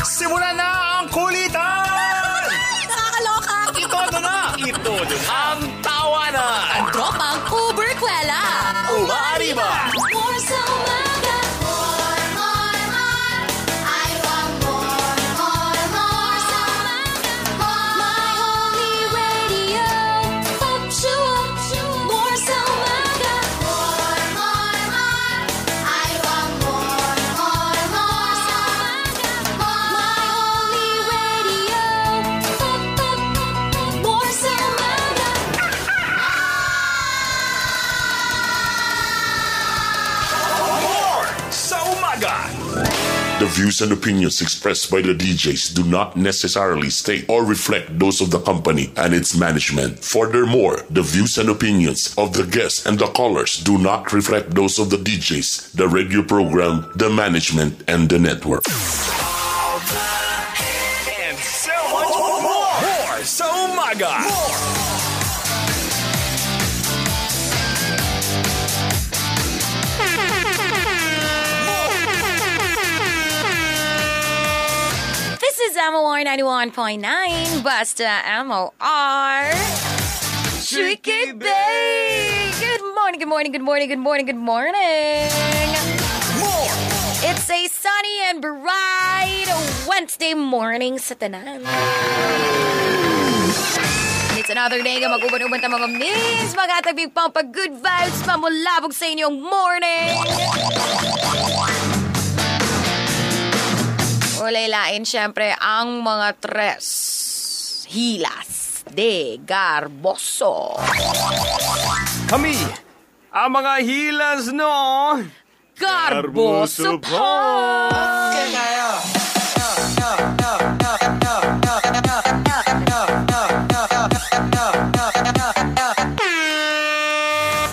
Simula na ang kulitan! Nakakaloka! Itodo na! Itodo na! Ang tawanan! Ang tropang Uberkwela! Umaariba! More sa umaga. More, more, more. I want more, more, more sa umaga. More. My only radio. Pop you up. More sa umaga. More, more, more. I want more, more, more sa umaga. More. My only radio. Pop, pop, pop, pop. More sa umaga. More sa umaga! The views and opinions expressed by the DJs do not necessarily state or reflect those of the company and its management. Furthermore, the views and opinions of the guests and the callers do not reflect those of the DJs, the radio program, the management, and the network. And so much more! More sa umaga! More! This is MOR 91.9, Basta MOR. Tricky Bay! Good morning, good morning, good morning, good morning, good morning. More! It's a sunny and bright Wednesday morning sa tanan. It's another day nga mag-uban-uban ta mga miss, mga pang pag good vibes, mamulabog sa inyong morning. Ulay lain, syempre, ang mga tres hilas de Garboso. Kami, ang mga hilas, no? Garboso pa!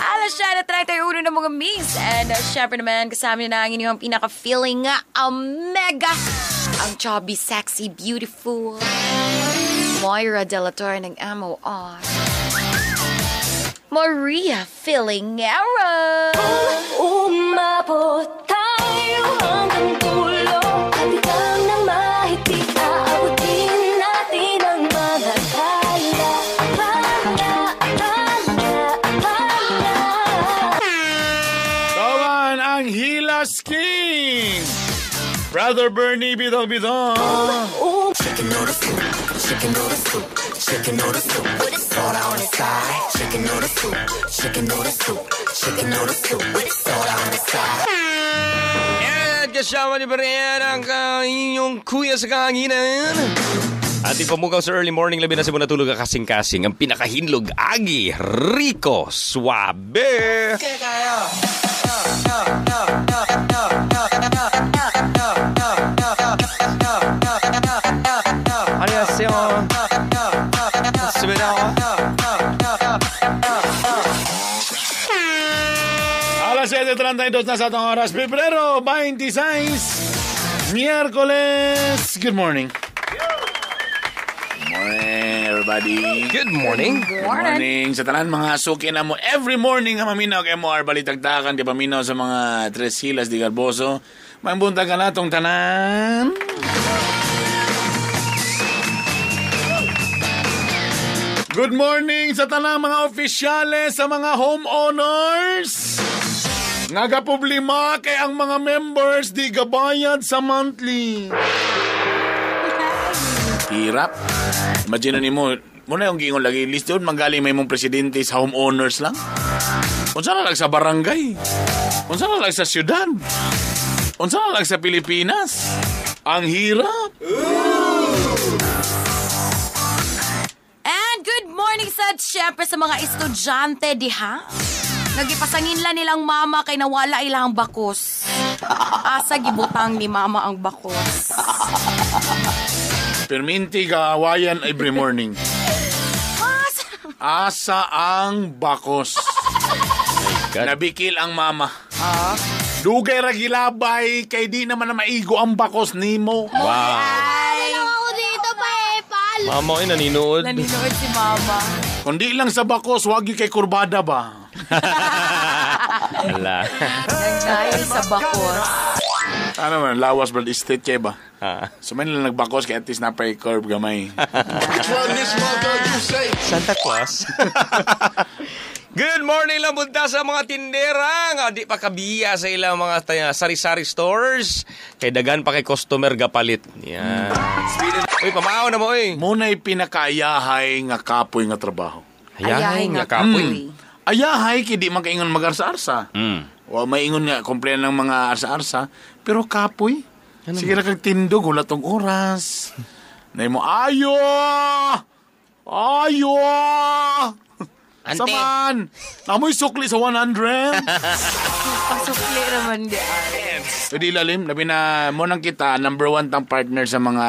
Alas 7:31 ng mga miss. And syempre naman, kasama niyo na ang inyong pinaka-feeling nga, ang mega, ang chubby, sexy, beautiful, Moira De La Torre ng MOR. Maria Filingero. Umabot tayo hanggang dulo. Kapitang ng mahigpit, aabutin natin ang mga tala. Tala, tala, tala. Tawan ang Hilas King! Brother Bernie Bidong Bidong! Chicken noodle soup, chicken noodle soup, with soda on the side. Chicken noodle soup, chicken noodle soup, chicken noodle soup, with soda on the side. At kasama niyo pa rin ang inyong kuya sa kahanginan. Ating pamukaw sa early morning, labi na sa mga natulog kasing-kasing, ang pinakahinlog, Agi, Rico, Suabe. 안녕하세요. 반갑습니다. Alas 7:32 na sa atong oras, Pebrero 26, Miyerkules. Good morning. Good morning, everybody. Good morning. Good morning sa tanan mga suki na mo every morning nga maminaw kay MOR balitagtakan di paminaw sa mga Tres Hilas di Garboso. Maayong buntag ka natong tanan. Good morning sa tanang mga opisyales, sa mga homeowners. Nagaproblema kay ang mga members di gabayad sa monthly. Hirap. Imagine nimo, muna yung giingon lagi, list yun, manggaling may mong presidente sa homeowners lang. Unsa na lang sa barangay? Unsa na lang sa syudad? Unsa na lang sa Pilipinas? Ang hirap. And good morning sad syempre sa mga estudyante diha. Nagipasangin lang nilang mama kay nawala ilang bakos. Asa gibutang ni mama ang bakos. Perminti gaawayan every morning. Asa? Asa ang bakos. God. Nabikil ang mama. Dugay ra gilabay kay di naman na maigo ang bakos nimo. Wow. Ano lang ako dito pa eh, pal. Mama ay naninood. Naninood si mama. Kundi lang sa bakos, wag yung kay kurbada ba? Ala. Dahil sa bakos. Ano man, lawas brad estate kay ba? Ah. So man lang nagbakos kay at least napay curb gamay. Santa Claus. Good morning lang punta sa mga tindera nga di pa kabiya sa ilang mga sari-sari stores kay dagan pa kay customer gapalit. Yan. Uy, pamaaw na mo oy. Muna'y pinakaayahay nga kapoy nga trabaho. Ayahay nga kapoy. Ayahay kay di man kaingon mag-arsa-arsa. Wa maingon nga complain ng mga arsa-arsa, pero kapoy. Sige ra kag tindog wala tong oras. Nay mo ayo! Ayo! Ante. Saman! Namoy sukli sa 100. Pasukli naman di ay. Pwede ilalim, labi na mo nang kita, number one tang partner sa mga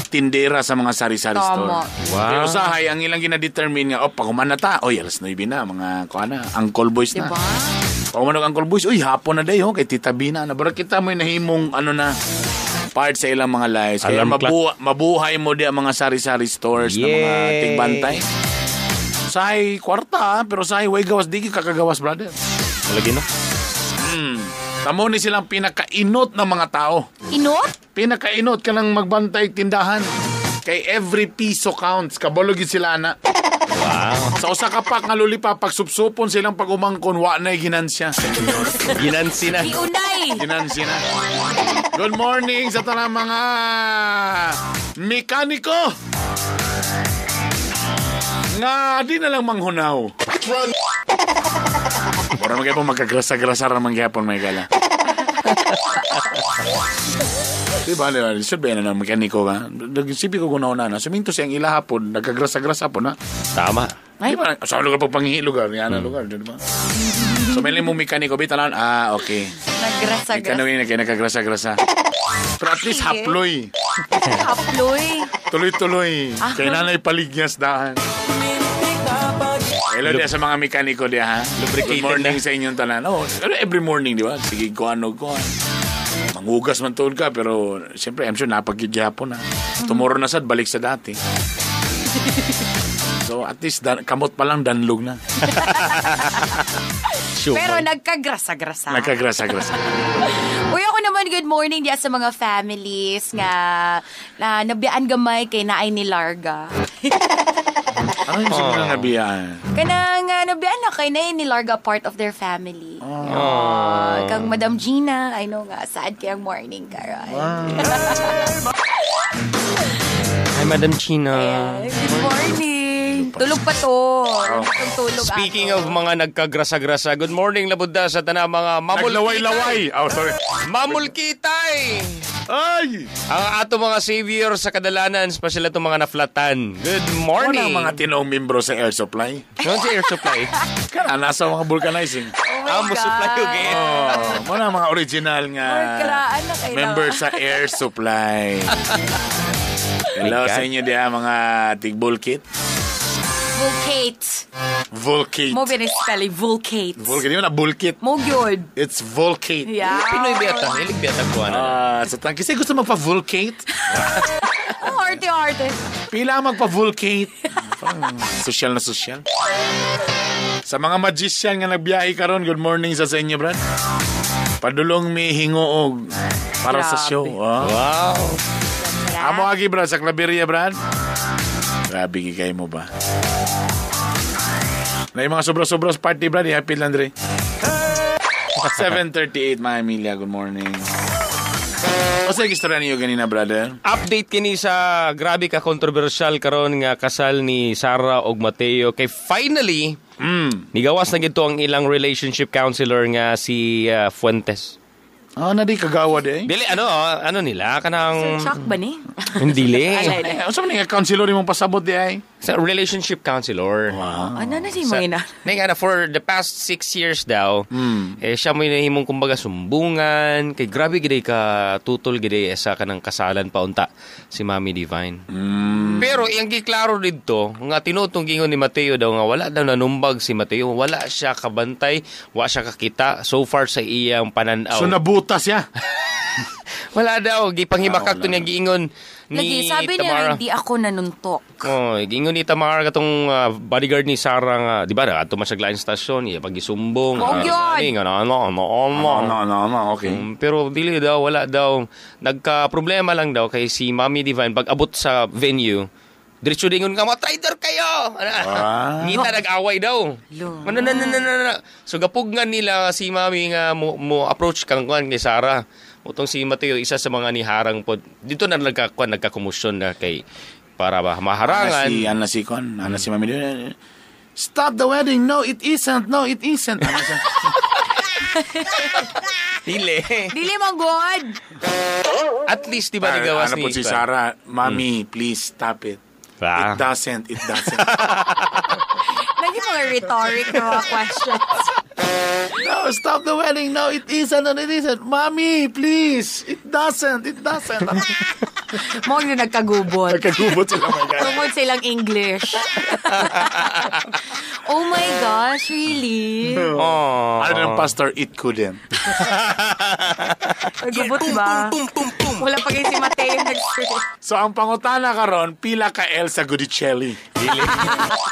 tindera sa mga sari-sari store. Tama. Wow. Pero usahay, ang ilang gina-determine nga, oh, pag na ta, oy, alas 9 na, mga, kuha na, uncle boys na. Diba? Pag ang uncle boys, uy, hapon na day, oh, kay Tita Bina na. Bara kita mo yung nahimong, ano na, part sa ilang mga lives. Kaya Alarm clock. mabuhay mo di ang mga sari-sari stores na mga Yay. tigbantay. Sahay, kwarta, ah, pero sahay, way gawas, di kakagawas, brother. Lagi no. Tamo ni silang pinakainot na mga tao. Inot? Pinakainot ka lang magbantay tindahan. Kay every piso counts. Kabalo gyud sila na. Wow. Sa usa ka pack nga lulipap, pagsupsupon silang pag-umangkon, wa na'y ginansya. Ginansi na. Iunay! Ginansya na. Good morning sa tanang mga mekaniko. Nga, di na lang manghunaw. Mura man kayo magkagrasa-grasa ra man gyapon may gala. Diba, diba? Lisod ba yan na mekaniko ka? Nag-isipi ko kung na na. Suminto siyang ilahapon, nagkagrasa-grasa po na. Tama. Ay, di ba? Sa lugar pag panghihi lugar, yan ang lugar, di ba? So, may limong mekaniko, bitalan, ah, okay. Nagrasa-grasa. Mekaniko yun, kaya nagkagrasa-grasa. Pero at least haploy. Haploy. Tuloy-tuloy. Kaya nanay paligyas dahan. Hello diya sa mga mekaniko diya, ha? Lubricated Good morning na. sa inyong tanan. Oh, pero every morning, di ba? Sige, kuan o kuan. Mangugas man tuod ka, pero siyempre, I'm sure napagkigyapon na. Tomorrow na sad, balik sa dati. So, at least, kamot pa lang, danlog na. Sure. Pero nagkagrasa-grasa. Nagkagrasa-grasa. Uy, ako naman, good morning diya sa mga families nga na nabiyaan gamay kay naay ni Larga. Ano yung oh. na nabiyaan? Kanang nabiyaan na kay naay ni Larga part of their family. Oh. Kang Madam Gina, I know nga, sad kayang morning karon. Hi, Madam China. Ayan, good morning. Tulog pa to. Itong tulog Speaking ato. of mga nagkagrasa-grasa, good morning labudda sa tanang mga mamulkitay. Naglaway-laway. Oh, sorry. Mamulkitay! Ay! Ang ato mga savior sa kadalanan, especially itong mga naflatan. Good morning! Wala mga tinoong membro sa air supply. Ano si air supply? Kana, nasa mga vulcanizing. Oh my Ah, mo supply God. okay. Oh, muna mga original nga Or karaan na kailangan. member sa Air Supply. Hello My God. sa inyo diha mga tig-Vulcate. Vulcate. Vulcate. Mo spelling Vulcate. Vulcate. Di ba na Vulcate? Mo gyud. It's Vulcate. Yeah. Pinoy biyata. Hilig biyata ko ano. Ah, sa tang kasi gusto magpa-Vulcate. Oh, arte-arte. Pila ang magpa-Vulcate. Parang Social na social. Sa mga magician nga nagbiyahe karon, good morning sa sa inyo, Brad. Padulong mi hinguog para sa Grabe. show. Ah. Wow. Amo agi Brad sa Claveria, Brad. Grabe gigay mo ba? Na yung mga sobra-sobra sa party, Brad, happy lang dre. 7:38 mga Emilia, good morning. O sa istorya niyo ganina, brother? Update kini sa grabe ka kontrobersyal karon nga kasal ni Sara og Mateo kay finally nigawas na gito ang ilang relationship counselor nga si Fuentes. Ah, na di kagawa di. eh. Dili ano ano nila kanang Shock ba ni? hindi Alay, alay. Eh, unsa man nga counselor imong pasabot di ay? Sa relationship counselor. Wow. Ano na si Sa, mga ina? na nga na, for the past 6 years daw, eh, siya mo inahimong kumbaga sumbungan, kay grabe giday ka tutol giday sa kanang kasalan pa unta si Mami Divine. Pero iyang giklaro didto nga tinutong gingon ni Mateo daw nga wala daw nanumbag si Mateo, wala siya kabantay, wa siya kakita so far sa iyang pananaw. So nabutas siya. Wala daw, gipanghimakak Ah, to wala. niya giingon ni Lagi, sabi niya, Tamara. hindi ako nanuntok. Oh, giingon ni Tamara katong bodyguard ni Sarah nga, di ba, ato man siya lain stasyon, iya pagisumbong. Oh, yun. Ani, nga, ano, ano, ano. No, no, no, okay. Pero dili daw, wala daw. Nagka-problema lang daw kay si Mami Divine pag abot sa venue. Diretso dingon nga, mga traitor kayo! Ah. Ngita nag-away daw. Lo. Ano, na, na, na, na, na. So gapog nga nila si Mami nga mo approach kang kuan kay Sarah. Utong si Mateo isa sa mga niharang pod. Dito na nagkakuan nagkakumusyon na kay para ba maharangan. Ana si Kon, ana si Mami. Stop the wedding. No, it isn't. No, it isn't. Ana siya. Dili. Dili man good. At least di ba nagawas Ana ni po si kuan? Sarah, Mami, please stop it. Ah. It doesn't. It doesn't. Lagi mga rhetoric na mga questions. No, stop the wedding. No, it isn't. No, it isn't. Mami, please. It doesn't. It doesn't. Mo yung nagkagubot. Nagkagubot sila, my God. Tungod silang English. Oh my gosh, really? Oh. Ano ng pastor, it couldn't. Nagubot ba? Wala pa kayo si Mateo nag So, ang pangutana karon pila ka L sa Gudicelli. Dili.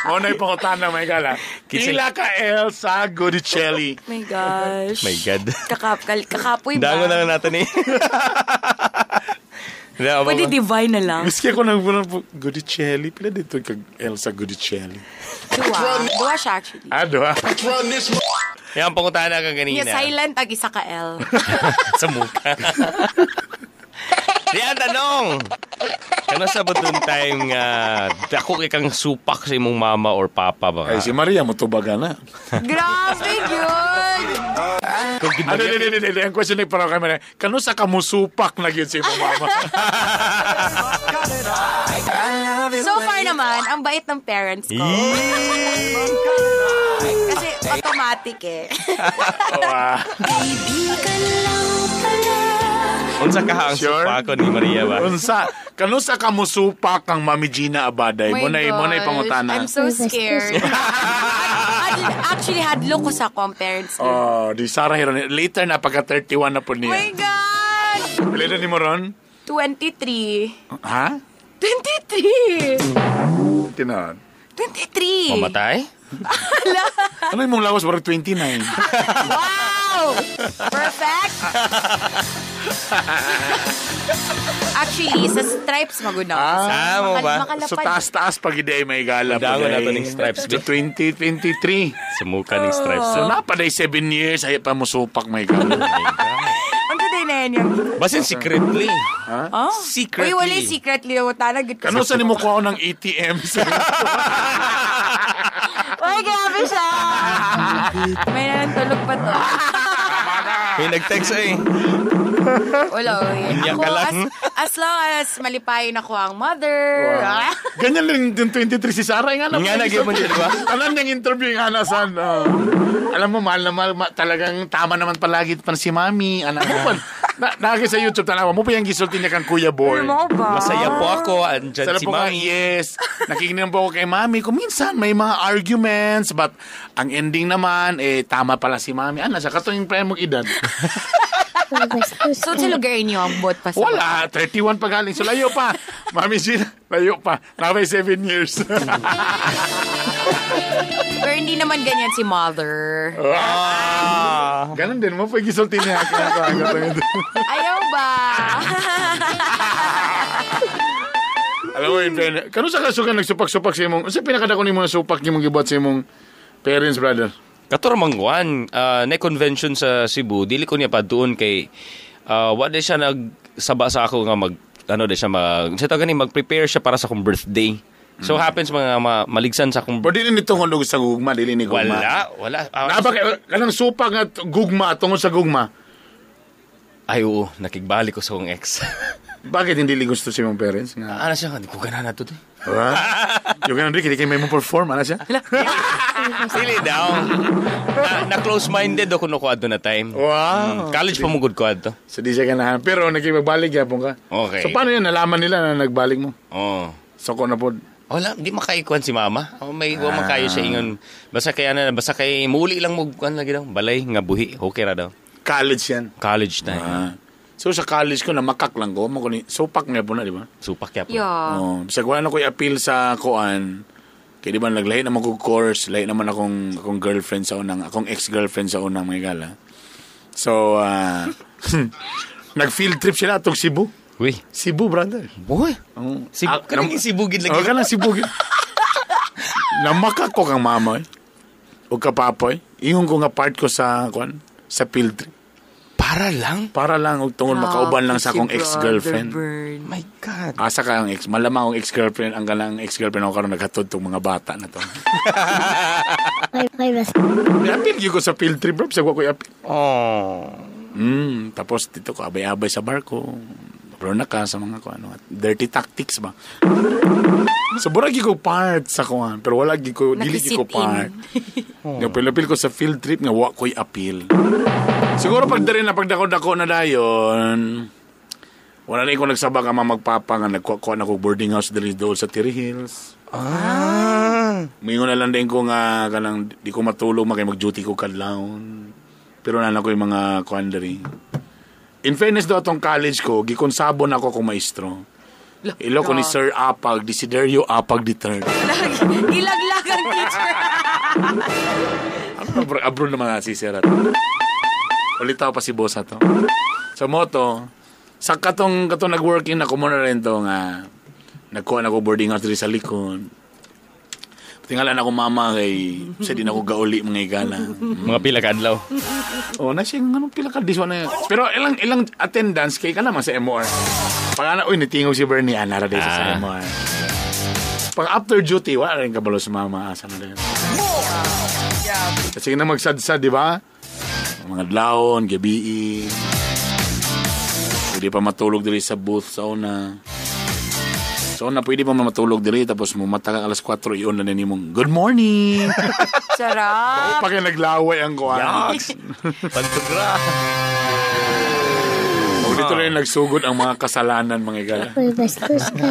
Mo na yung pangutana, my God. ah. Pila ka L sa Gudicelli. My gosh. My God. Kakapoy ba? Dango na lang natin eh. Di, Pwede divine na lang. Miski ako nang Gudicelli. Pila dito kag L sa Gudicelli. Dua. Dua siya actually. Ah, diba? Yan, pangutana ka kanina. Yeah, silent ang isa ka L. Sa mukha. Di, ang tanong. Kano sa batong time nga dako kay kang supak sa imong mama or papa ba? Ay, si Maria, mutubaga na. Grabe yun! Kung Ano, hindi, hindi, hindi. Ang question ni parang kay Maria, kano sa kamusupak na yun si imong mama? So far naman, ang bait ng parents ko. Kasi automatic eh. Wow. Kaibigan lang pala. Unsa ka ang Sure? supakon ni Maria ba? Unsa, kano sa kamusupak ang Mami Gina Abaday? My Mo na mo na gosh, pangutana. I'm so scared. Actually, hadlo ko sa akong parents ko. Oh, di Sarah Heron. Later na pagka 31 na po Oh my niya. God! Pila na ni mo ron? 23. Ha? 23! Tinan. 23! Mamatay? Ano yung mong lawas? Parang 29. Wow! Perfect! Actually, sa stripes maguna. Ah, mo ba? So taas-taas pag hindi ay may gala. Dango pag na to ay- ng stripes, So 2023. Sa mukha ng stripes. So napaday 7 years, ay pa musupak may gala. Ang today na yan yung... Basin secretly. Oh? Secretly. Uy, wala yung secretly. Tana, good Kano sa nimo kuha ng ATM? Uy, grabe siya! May nanantulog pa to. May nag-text eh. Wala, uy. Unya Ako, ka lang. as long as malipayin ako ang mother. Ah. Ganyan lang yung 23 si Sarah. Nga Nga na, gyud man siya, di ba? Alam niyang interview yung Ana san. Oh. Alam mo, mahal na mahal. Talagang tama naman palagi pa si Mami. Anak mo pa. Na, sa YouTube, tanawa mo pa yung gisulti niya kang Kuya Boy. Ano ba? Masaya po ako. Andyan Sana si po nga, Mami. yes. Nakikinig po ako kay Mami. Kung minsan may mga arguments, but ang ending naman, eh, tama pala si Mami. Ano, sa katong yung prime mong edad. So, sa lugar niyo ang bot pa sa... Wala, 31 pa galing. So, layo pa. Mami Gina, layo pa. Nakabay 7 years. Pero hindi naman ganyan si mother. Ah. Ganon din mo, pag gisulti niya. Ayaw ba? Alam mo, in fairness, kano sa kasukan nagsupak-supak sa imong, sa pinakadako ni mga supak ni mong gibuhat sa imong parents, brother? Kato ramang kuan, na convention sa Cebu, dili ko niya pa doon kay wa di siya nagsaba sa ako nga mag ano di siya mag sa tawag gani mag-prepare siya para sa akong birthday. So happens mga maligsan sa akong Pero dili ni tungod og sa gugma, dili ni gugma. Wala, wala. Naba kanang supak nga gugma tungod sa gugma. Ay oo, nakigbalik ko sa akong ex. Bakit hindi li gusto sa imong parents nga? Ano siya, di ko ganahan na to. eh. Ha? Yung ganun rin, kaya kay may mo perform, ano siya? Dili daw. Na close-minded ako no ko adto na time. Wow. College pa mo gud ko adto. So di siya ganahan. Pero nakipagbalik yapon ka. Okay. So paano yun? Nalaman nila na nagbalik mo? Oh. Soko na po. Wala, di makaikuan si mama. Oh, may wa makayo siya ingon. Basta kay ano, basta kay muli lang mo kuan lagi daw. Balay nga buhi, okay ra daw. College yan. College na. Ah. So sa college ko namakak lang ko, mo ko ni supak nga po na, di ba? Supak ya po. Yeah. Oh, bisag wala na ko i-appeal sa kuan. Kay di ba naglahi naman ko course, lahi naman akong akong girlfriend sa unang, akong ex-girlfriend sa unang mga gala. So, nag-field trip sila atong Cebu. Uy. Cebu, brother. Boy. Oh. Cebu, kanang Cebu gid lagi. Oh, kanang Cebu gid. Namakak ko kang mama. Eh. O kapapoy. Ingon ko nga part ko sa kuan, sa field trip. Para lang? Para lang og tungod makauban lang sa akong ex-girlfriend. My God. Asa ka ang ex, malamang akong ex-girlfriend, ang kanang ex-girlfriend ako karon naghatod tong mga bata na to. Apil gyud ko sa field trip, bro. Sa ko apil. Oh. Tapos dito ko abay-abay sa barko. Bro na ka sa mga ko ano, dirty tactics ba. So mura gyud ko part sa kuan, pero wala gyud ko dili gyud ko Nakisit in. part. Nga apil ko sa field trip nga wa ko'y appeal. Siguro pag diri na pagdako-dako na dayon, wala na ko nagsabak ang mga magpapa nga nagkuha na ko boarding house diri dool sa Tiri Hills. Ah. Mingon na lang din ko nga kanang di ko matulog makay mag-duty ko kadlawon. Pero nana ko yung mga kuan diri. In fairness daw atong college ko, gikonsabon ako kung maestro. Ilo ko ni Sir Apag, Desiderio Apag the third. Gilaglag ang teacher. Ano bro, abro naman na si Sir ato. Ulitaw pa si boss ato. Sa moto, sa katong katong nag-working na kumo na rin to nga nagkuha na ko boarding house diri sa likod. Tingala na ako mama kay sa di na ako gauli mga igala. Mga pila ka adlaw. Oh, na siya anong pila ka this one na yun. Pero ilang ilang attendance kay ka naman sa MOR. Pag ana uy nitingog si Bernie ana ra sa Ah. MOR. Pag after duty wala rin kabalo sa mama asa na din. Kasi na magsadsad, di ba? Mga dlawon, gabi. Pwede pa matulog diri sa booth sa una. Sa una, pwede pa matulog diri tapos mumata ka alas 4 iyon na nimong good morning. Sarap. Pag naglaway ang kuan. Yaks. Pantugra. O dito na yung nagsugod ang mga kasalanan, mga igala. Uy, bastos ka.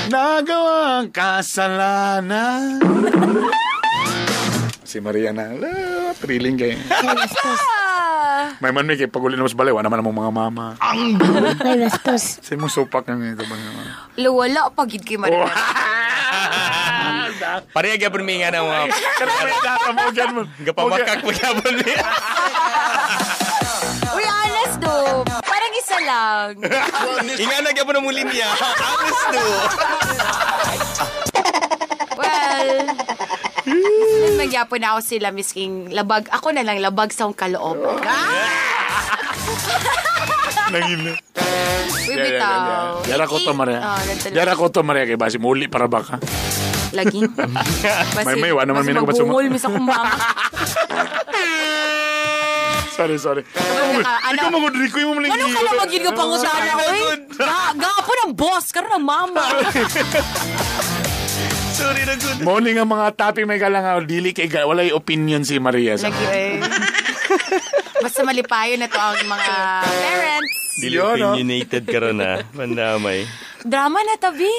Nagawa ang kasalanan. Si Maria na, la, thrilling kayo. Uy, bastos. May man may kay paguli na mas balay, wala naman among mga mama. Uy, bastos. Sa imong supak nga ito ba nga? Lo, wala pa gid kay Maria. Pareha gyapon mi nga na mga Mo gapamakak pa gyapon mi. Uy, honest do. Parang isa lang. Inga na gyapon ang mong linya. Honest do. Well, magyapon na ako sila, misking labag. Ako na lang, labag sa akong kalooban. Nangina. Uy, bitaw. Yara ko to, Maria. Oh, ganito lang. Yara ko to, Maria, kay basi muli para baka. Lagi. May- may, wala naman may nagbabat magbungol, mis akong mama. Sorry, sorry. Ano? Ikaw mo Rico, yung mo Ano ka lang magyud ka pangutana, uy? Gapo ng boss, karon ng mama. Sorry na good. Morning ang mga topic may galang dili kay wala yung opinion si Maria sa. Lagi, eh. Basta malipayo na to ang mga parents. Dili Yun, no? opinionated karon ah. Mandamay. Drama na tabi.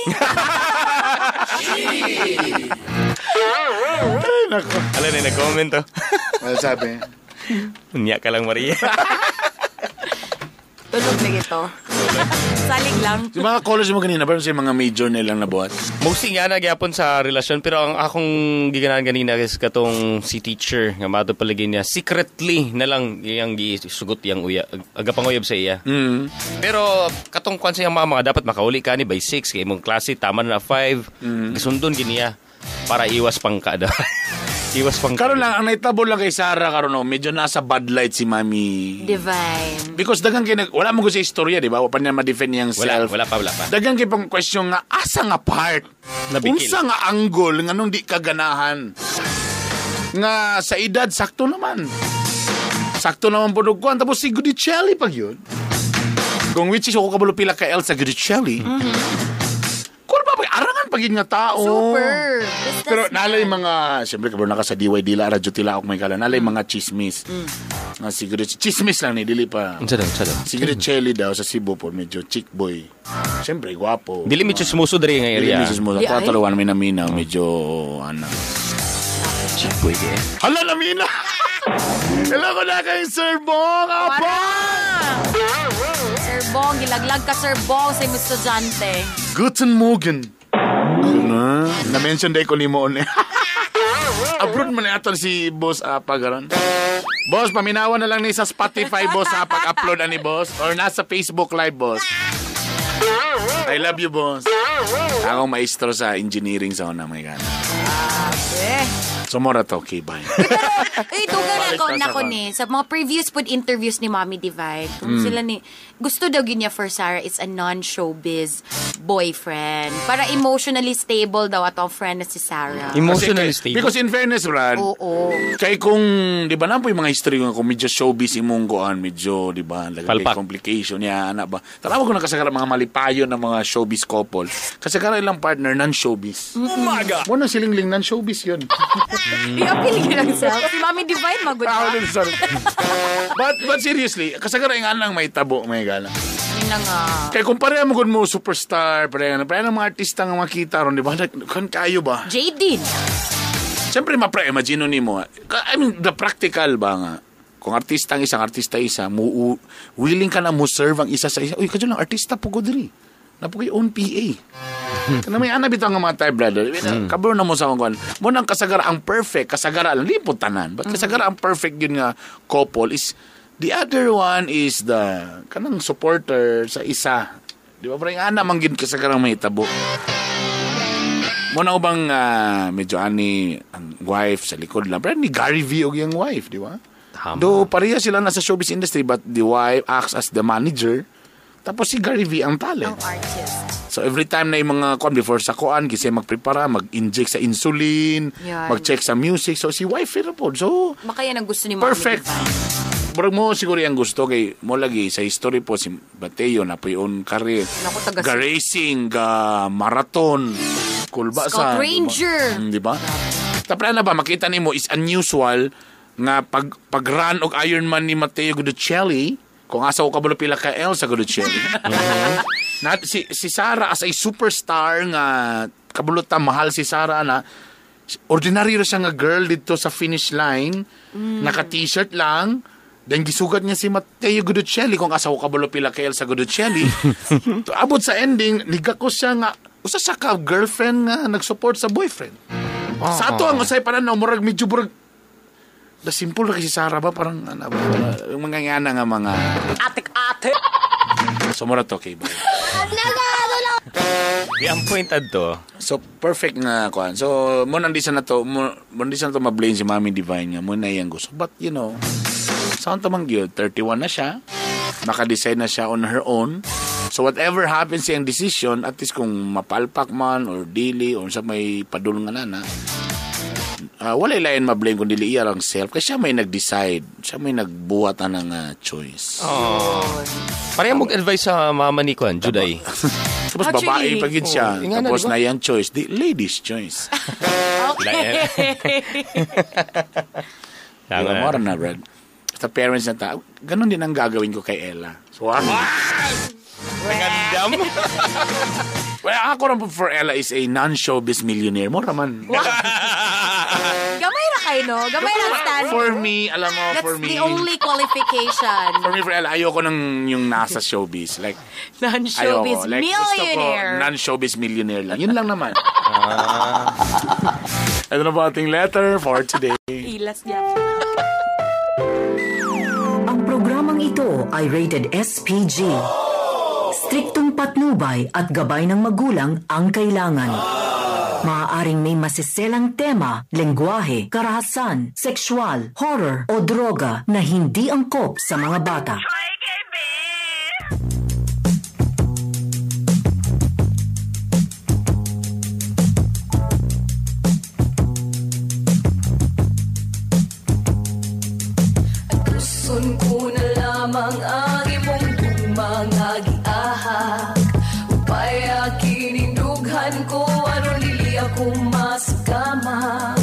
Ay, nako. Alam na nag-comment oh. Ano sabi? Unya ka lang Maria. Tulog na ito. Salig lang. Yung mga college mo kanina, parang sa mga major nilang nabuhat. Mostly nga nagyapon sa relasyon pero ang akong giganahan ganina is katong si teacher nga mato palagi niya secretly na lang iyang gisugot iyang uya aga panguyab sa iya. Mm. Pero katong kwan sa iyang mama dapat makauli ka ni by 6 kay imong klase tama na 5. Gisundon giniya para iwas pangka daw. Iwas pangka. Karon lang, ang naitabo lang kay Sarah karon no, medyo nasa bad light si Mami. Divine. Because dagang kay nag- wala mo ko sa istorya, di ba? Wa pa niya ma-defend niyang Wala, self. wala pa, wala pa. Dagang kay pang question nga asa nga part? Nabikil. Unsa nga angle nga nung di ka ganahan? Nga sa edad sakto naman. Sakto naman po kuan tapos si Gudicelli pag yun. Kung which is ako kabalo pila ka L sa Gudicelli. Kung ba pag arangan pag yun nga tao. Super. Businessman. Pero nalay mga, siyempre kabalo na ka sa DY Dila, Radyo Tila, ako may kala, nalay mga chismis. Nga siguro, chismis lang ni, dili pa. Unsa daw, unsa daw? Siguro Chelly daw sa Cebu po, medyo chick boy. Siyempre, gwapo. Dili mi chismoso diri nga Dili area. mi chismoso. Di ay. Tatalawan may naminaw, medyo, ano. Chick boy di eh. Hala, namina! Hello ko na kay Sir Bong Apa! Sir Bong, gilaglag ka Sir Bong sa imong estudyante. Guten Morgen. Na, na-mention day ko ni mo eh. Abroad man aton si Boss Apa garon. Boss, paminawan na lang ni sa Spotify, boss, ha, pag-upload ani boss. Or nasa Facebook Live, boss. I love you, boss. Ako maestro sa engineering sa una, my God. Eh. So, mora to, okay, bye. Uy, duga na Balik ko ta na sa ko kon. ni. Sa mga previous pod interviews ni Mommy Divine, kung sila ni, gusto daw yun niya for Sarah is a non-showbiz boyfriend. Para emotionally stable daw atong friend na si Sarah. Emotionally Kasi- stable. Because in fairness, Brad, Oo. kay kung, di ba na po yung mga history nga kung medyo showbiz imong goan, medyo, di ba, lagay Palpak. complication niya, anak ba. Tanawa ko nakasagara mga malipayo ng mga showbiz couple. Kasi kara ilang partner, non-showbiz. Umaga. Mo na silingling non-showbiz yun. I-appeal yun ang self. Si Mommy Divine, magod Ah, ba? sorry. But seriously, kasagara yung anang may tabo, may gala. Yun na nga. Kay kung pareha mo gud mo superstar, pareha ng mga artista nga makita ron, di ba? Kan kayo ba? Jaden. Siyempre, mapre, imagine nimo. I mean, the practical ba nga? Kung artista ang isang artista isa, mo, willing ka na mo serve ang isa sa isa. Uy, kadyo lang, artista po ko diri. Na po kay own PA. Kana may ana bitaw nga mga type, brother. Kabro na mo sa akong kuwan. Mo nang kasagara ang perfect, kasagara lang, di po tanan. But kasagara ang perfect yun nga couple is, the other one is the, kanang supporter sa isa. Di ba? Parang ana man gid kasagara may tabo. Mo na ubang medyo ani ang wife sa likod lang. Pero ni Gary V og iyang wife, di ba? Tama. Do pareha sila nasa showbiz industry but the wife acts as the manager. Tapos si Gary V ang talent. Ang artist. So every time na yung mga kuan before sa kuan kasi magprepara, mag-inject sa insulin, Yan. mag-check sa music. So si wife pero po. So Baka yan ang gusto ni Mommy perfect. Divine. Murag mo siguro yung gusto kay mo lagi sa history po si Mateo na po yung career. Naku, taga- Ga racing, ga marathon, kulba Scout sa Ranger. Di ba? Tapos na ba makita nimo is unusual nga pag run og Ironman ni Matteo Guidicelli, kung asa ko kabalo pila ka L sa Guidicelli. Na, si Sarah as a superstar nga kabalo ta mahal si Sarah na ordinaryo ra siya nga girl dito sa finish line, naka t-shirt lang. Then gisugat niya si Matteo Guidicelli kung asa ko kabalo pila ka L sa Guidicelli. To abot sa ending, nigako siya nga usa sa ka girlfriend nga nag-support sa boyfriend. Sa ato ang usay pa na murag medyo murag the simple ra kasi si Sarah ba parang ano ba yung mga ngana nga mga Ate-ate. so mura to okay ba? Di ang point adto. So perfect nga kuan. So mo nang di sa na to mo di sa na to ma-blame si Mami Divine nga mo na iyang gusto. But you know, sa to man gyud 31 na siya. Naka-decide na siya on her own. So whatever happens sa iyang decision, at least kung mapalpak man or dili or sa may padulong nga nana, wala lain ma-blame kung dili iya ang self kasi siya may nag-decide, siya may nagbuhat na ng choice. Oh. Pareha mo advice sa mama ni Kwan, Juday. Tapos babae Actually, pa gid siya. Oh, nga na, Tapos di ba? na iyang choice, di ladies choice. Okay. Tama Diba, na. mora na, Brad. Sa parents na tao, ganun din ang gagawin ko kay Ella. So, Nagandam. well, ako rin po for Ella is a non-showbiz millionaire. Mora man. Gamay ra kayo, no? Gamay ra ang standard. For me, alam mo, That's for me. the only qualification. For me, for Ella, ayoko nang yung nasa showbiz. Like, Non-showbiz ayoko. Like, gusto ko, millionaire. non-showbiz millionaire lang. Yun lang naman. Ito na po ating letter for today. Ilas niya. Ang programang ito ay rated SPG. Striktong patnubay at gabay ng magulang ang kailangan. Maaaring may masiselang tema, lengguwahe, karahasan, sexual, horror o droga na hindi angkop sa mga bata. Gusto ko na lamang ang imong mga giahak. Upay kinindughan ko aron dili ako masakamak.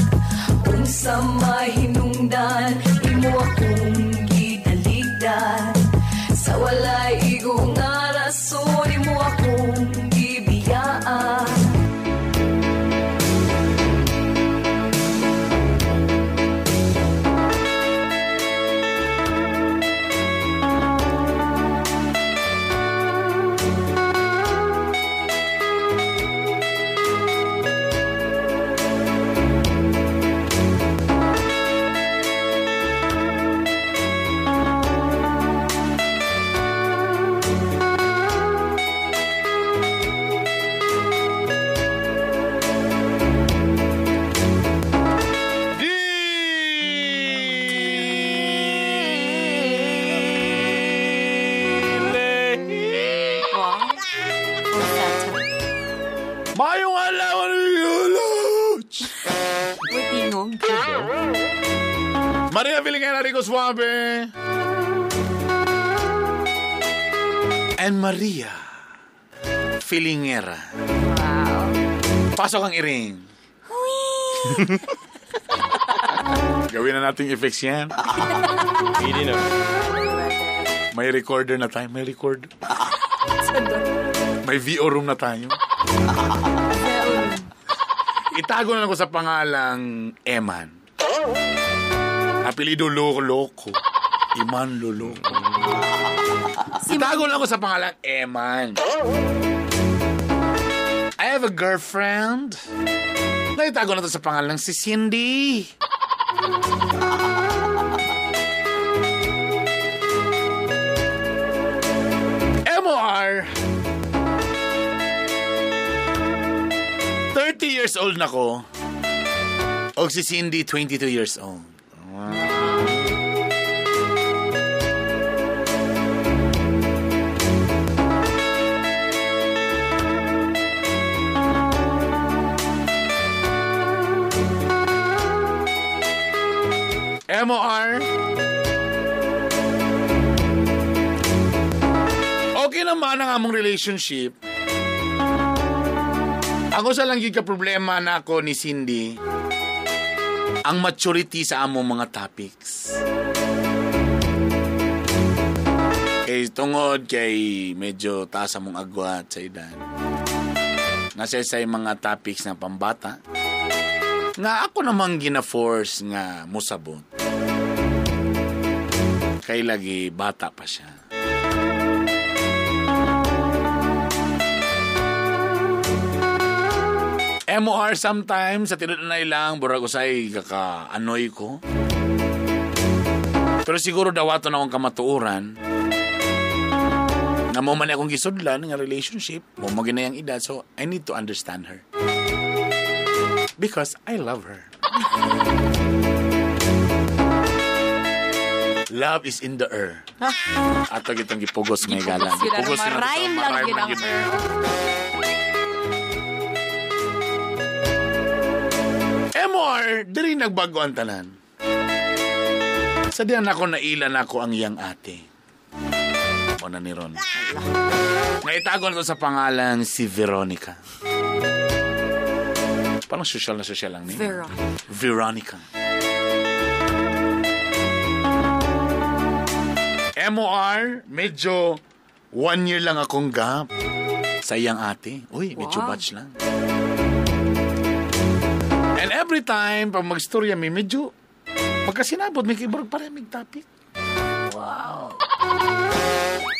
Unsa mahinungdan imo akong gitaligdan. Sa walay igo nga rason imo akong gibiyaan. Maria Filingera Rico Suave. And Maria Filingera. Wow. Pasok ang iring. Gawin na nating effects yan. Hindi na. May recorder na tayo. May recorder. May VO room na tayo. Itago na lang ko sa pangalang Eman. Apelido Loko Loko. Iman Loloko. Itago na lang ko sa pangalang Eman. I have a girlfriend. Naitago na to sa pangalang si Cindy. MOR 30 years old na ko. Og si Cindy, 22 years old. MOR. Okay naman ang among relationship. Ako sa lang gyud ka problema na ako ni Cindy, ang maturity sa among mga topics. Kay tungod kay medyo taas among agwat sa edad. Nasa sa mga topics na pambata. Nga ako namang gina-force nga musabot. Kay lagi bata pa siya. MOR sometimes sa tinunay lang burag usay kaka-anoy ko. Pero siguro dawaton akong kamatuoran na mo man akong gisudlan nga relationship, mo mo ginayang edad, so I need to understand her. Because I love her. Love is in the air. Ato gitong gipugos may gala. Gipugos yun, Gipugos yun nato sa ma-rhyme lang ma-rhyme yun lang ang yun. air. MR, diri nagbago ang tanan. Sa diyan ako naila na ako ang iyang ate. O na ni Ron. Naitago na to sa pangalan si Veronica. Parang social na social lang niya. Veronica. Veronica. MOR, medyo 1 year lang akong gap sa iyang ate. Uy, medyo Wow. batch lang. And every time, pag magstorya mi, medyo pagkasinabot, may kiborg pa rin may topic. Wow.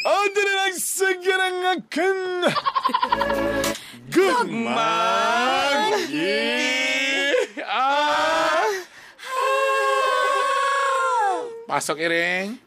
Oh, dili lang sagirang akang gugmag. Ah. Pasok, Iring.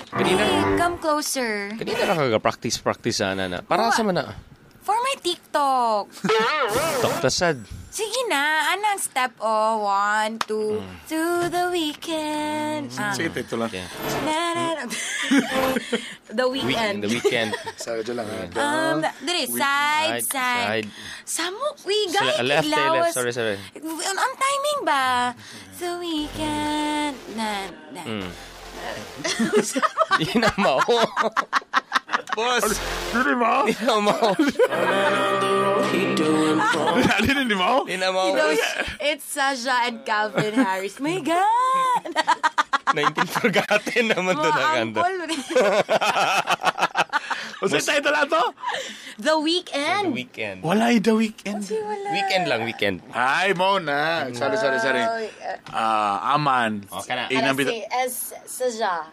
Kanina, Hey, come closer. kanina ra kaga practice practice ana na. Para sa man na. For my TikTok. TikTok. Tok tasad. Sige na, anong step? Oh, 1, 2, to the weekend. Ah. Sige, ito lang. Na, na, na. The weekend. The weekend. Sorry, dyan lang. Dili, side, side. Samo, we Sila- guys, left, eh, left. Sorry, sorry. Ang timing ba? The weekend. Na, na. Di na mao. Boss. Di mo? Di na mao. Di mo? Di na mao. You know, it's Sasha and Calvin Harris. My God! 19 Forgotten naman to Mga na kanta. angkol. Unsa title ato? The Weekend. The Weekend. Walay The Weekend. Weekend lang, weekend. Ay, mo na. Sorry, sorry, sorry. Aman. Okay na. Inang bita- S Sasha.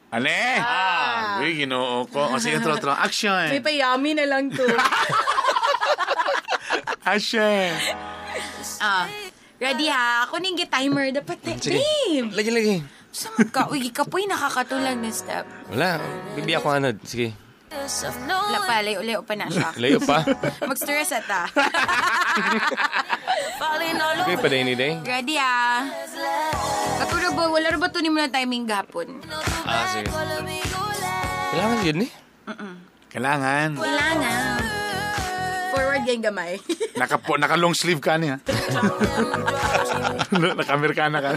Ale? Ah. Uy, ginoo ko. O, sige, tro, tro. Action. May payami na lang to. Action. Ready ha? Ako ning timer. Dapat na. Sige. Babe! Lagi, lagi. Saan ka? Uy, kapoy nakakatulang na step. Wala. Bibi ako anod. Sige. Wala pa, layo-layo pa na siya. Layo pa. Mag-stress ata. Sige pa din day. Ready ah. Katuro ba, wala ra ba to ni mo na timing gapon? Ah, sige. Kailangan yun eh. Kailangan. Kailangan. Forward gang gamay. Naka, naka long sleeve ka niya. Naka-Amerikana ka.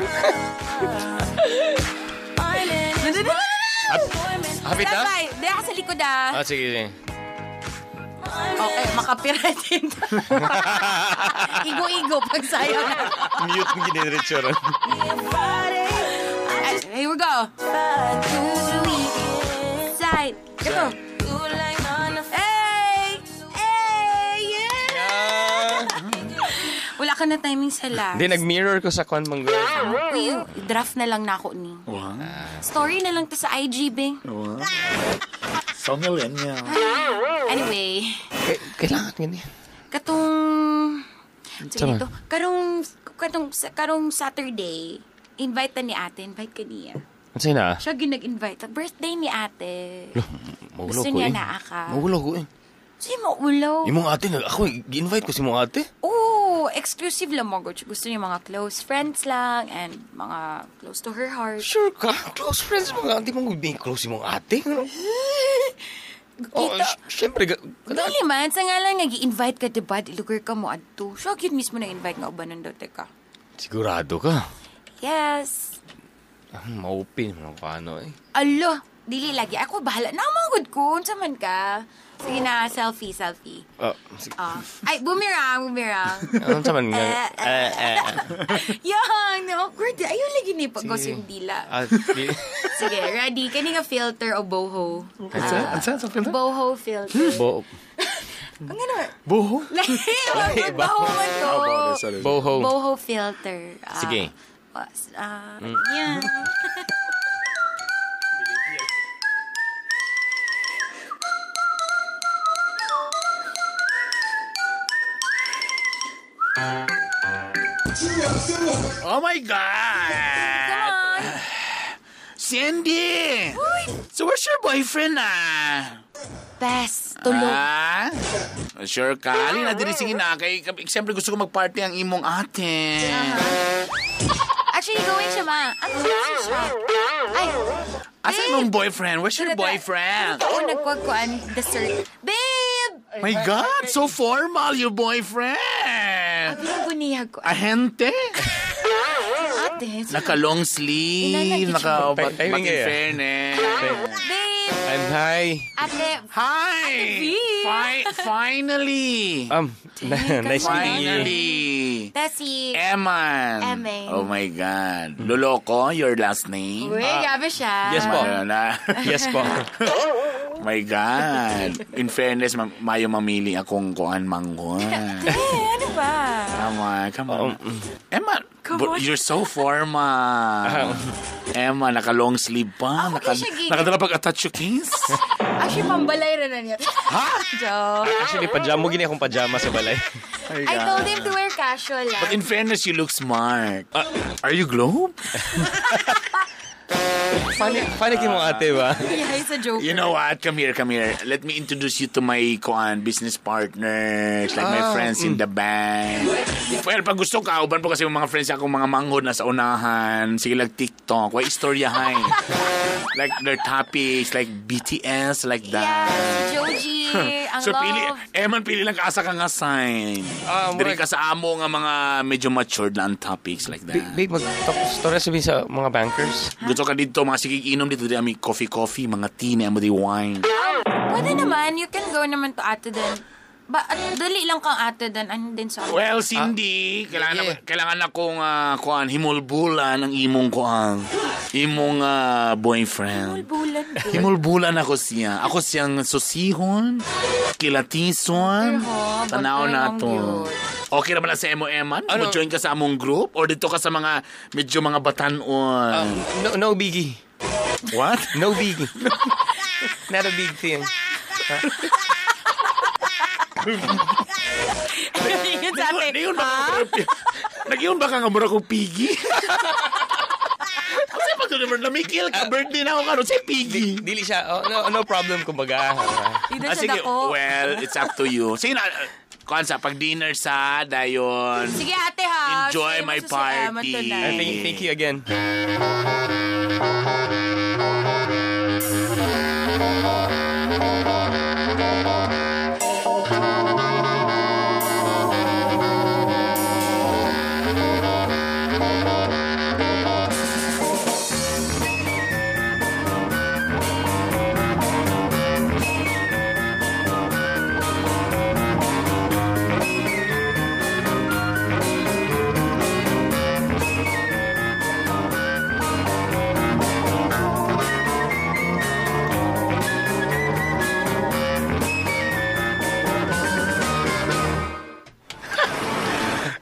Hapit na? Sabay. Di ako sa likod ah. Ah, sige, sige. Okay, makapiratin. Igo-igo pag sayo na. Mute ng ginidiretso ron. Ay, here we go. Side. Ito. Hey! Hey! Yeah! Wala ka na timing sa last. Hindi, nag-mirror ko sa kwan mong girl. Uy, draft na lang na ako ni. Wow. Story na lang to sa IG, Bing. Wow. So millennial. Anyway, Kailangan yun eh. katong... Sige Sama. dito. Karong Saturday, invite na ni ate. Invite ka niya. Ano sa'yo na? Siya gyud nag-invite. Birthday ni ate. Magulo Gusto ko niya eh. naa ka. Magulo ko eh. Sino maulo? Imong ate, ako, gi-invite ko si mong ate. Oo, exclusive lang mo. Gusto niya mga close friends lang and mga close to her heart. Sure ka? Close friends mo nga. Hindi mo being close si mong ate. Ano? Oh, Kita. syempre. Dili man, sa nga lang nag-invite ka, diba? Di lugar ka mo adto. Siya gyud mismo na-invite nga ubanon daw, teka. Sigurado ka. Yes. Ah, maupin mo lang paano eh. Alo, dili lagi. Ako bahala. Namangod ko. Unsa man ka? Sige na, selfie, selfie. Oh, sige. Ah. Ay, boomerang, boomerang. Ano sa man nga? Eh, Eh, eh. Yang, awkward. Ayun lagi ni pag Sige. yung dila. Ah, di- Sige, ready. Kani nga filter o boho? Ano sa filter? Boho filter. Bo Ang ano? Boho? Lahi, boho man to. Oh, sorry. boho. Boho filter. Ah, Sige. Yeah. Oh my God! Come on. Cindy! So where's your boyfriend ah? Best. Tulog. Ah? Sure ka? Alin na diri sige na kay siyempre gusto ko magparty ang imong ate. Actually, going siya, ma. Ano siya? Ay. Asa imong boyfriend? Where's your Tara, tara. boyfriend? Oo, nagkwagkuan dessert. Babe! My God, so formal your boyfriend. Abi ang gunihag ko. Ahente? Ate. Naka long sleeve, Inanagit naka siya. but Timing in eh. fairness. Babe! I'm high. Ate. Hi! Ate V! Finally! Nice meeting you. Finally! Tessie. Eman. Eman. Oh my God. Loloko, your last name? Uy, grabe siya. Yes po. Ano na? Yes po. My God. In fairness, mayo mamili akong kuan mangguan. Ate, ano ba? Come on, come on. Emma, Come but on. you're so formal. Emma, naka long sleeve pa. Ako Naka, kay siya gigil. nakadala pag attach your case. Actually, pambalay rin na niya. Ha? Joke. Actually, pajama gini akong pajama sa balay. My I God. told him to wear casual But lang. in fairness, you look smart. Are you globe? Funny, funny kay mong ate ba? Yeah, he's a joker. You know what? Come here, come here. Let me introduce you to my kuan business partners, like my friends in the bank. Well, pag gusto ka, uban po kasi yung mga friends akong mga manghod na sa unahan, sige lang TikTok, why istoryahay. Like their topics, like BTS, like that. Yes, Joji. Ang So love. pili, Eman, pili lang ka asa ka nga sign. Diri ka sa amo nga mga medyo matured na ang topics like that. Babe, mag-story sabihin sa mga bankers. Gusto ka dito, mga sige inom dito, di ami coffee-coffee, mga tea, ni amo di wine. Pwede naman. You can go naman to ate din. Ba, at dali lang kang ate din. Ano din sa Well, Cindy, kailangan akong kuan himulbulan ang imong kuan. Imong boyfriend. Himulbulan ko. Himulbulan ako siya. Ako siyang susihon, kilatison, tanaw na to. Okay naman lang sa MOM-an? Ano? Mo-join ka sa among group? Or dito ka sa mga medyo mga batanon? No, no biggie. What? No biggie. Not a big thing. Yun sa ate. Nayon ba ka Nagyun ba ka nga mura kong pigi? Kasi pag naman namikil ka, birthday na ako karon si pigi. Dili siya. Oh, no, no problem kumbaga. Hindi Ah, siya sige, dako. well, it's up to you. Sige na, kuan sa pag dinner sa dayon. Sige ate ha. Enjoy Stay mo my sa si Emma party. tonight. Thank you again.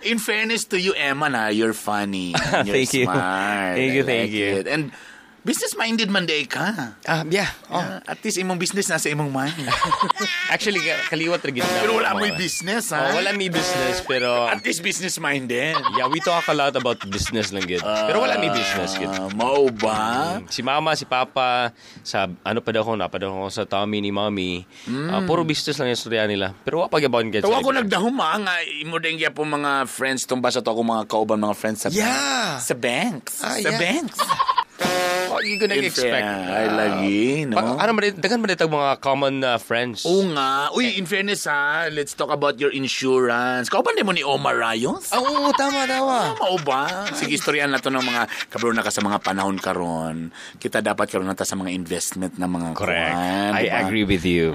In fairness to you, Emma, na, you're funny. You're Thank you. smart. Thank you, I thank like you. it. And business-minded man day ka. Yeah. Oh. At least imong business nasa imong mind. Actually, kaliwat ra gid na. Pero wala mo'y business, ha? Oh, wala may business, pero... At least business-minded. Yeah, we talk a lot about business lang gid. Pero wala may business gid. Mao ba? Si mama, si papa, sa ano pa daw ko, napa daw ko sa tummy ni mommy. Puro business lang yung istorya nila. Pero wa pag-abon gid. Tawa ko nagdahuma nga imo din gyapon mga friends tong basta to ako mga kauban mga friends sa Yeah. sa banks. Ah, sa yeah. banks. What you gonna In expect? fair, ay, lagi, no? Ano man, daghan man ditag mga common friends. Oo nga. Uy, in fairness ha, let's talk about your insurance. Kauban din mo ni Omar Rayos? Ah, oo, tama, tama. Tama ba? Sige, istoryan na to ng mga kabro na ka sa mga panahon karon. Kita dapat karon na ta sa mga investment na mga Correct. kuwan, I diba? agree with you.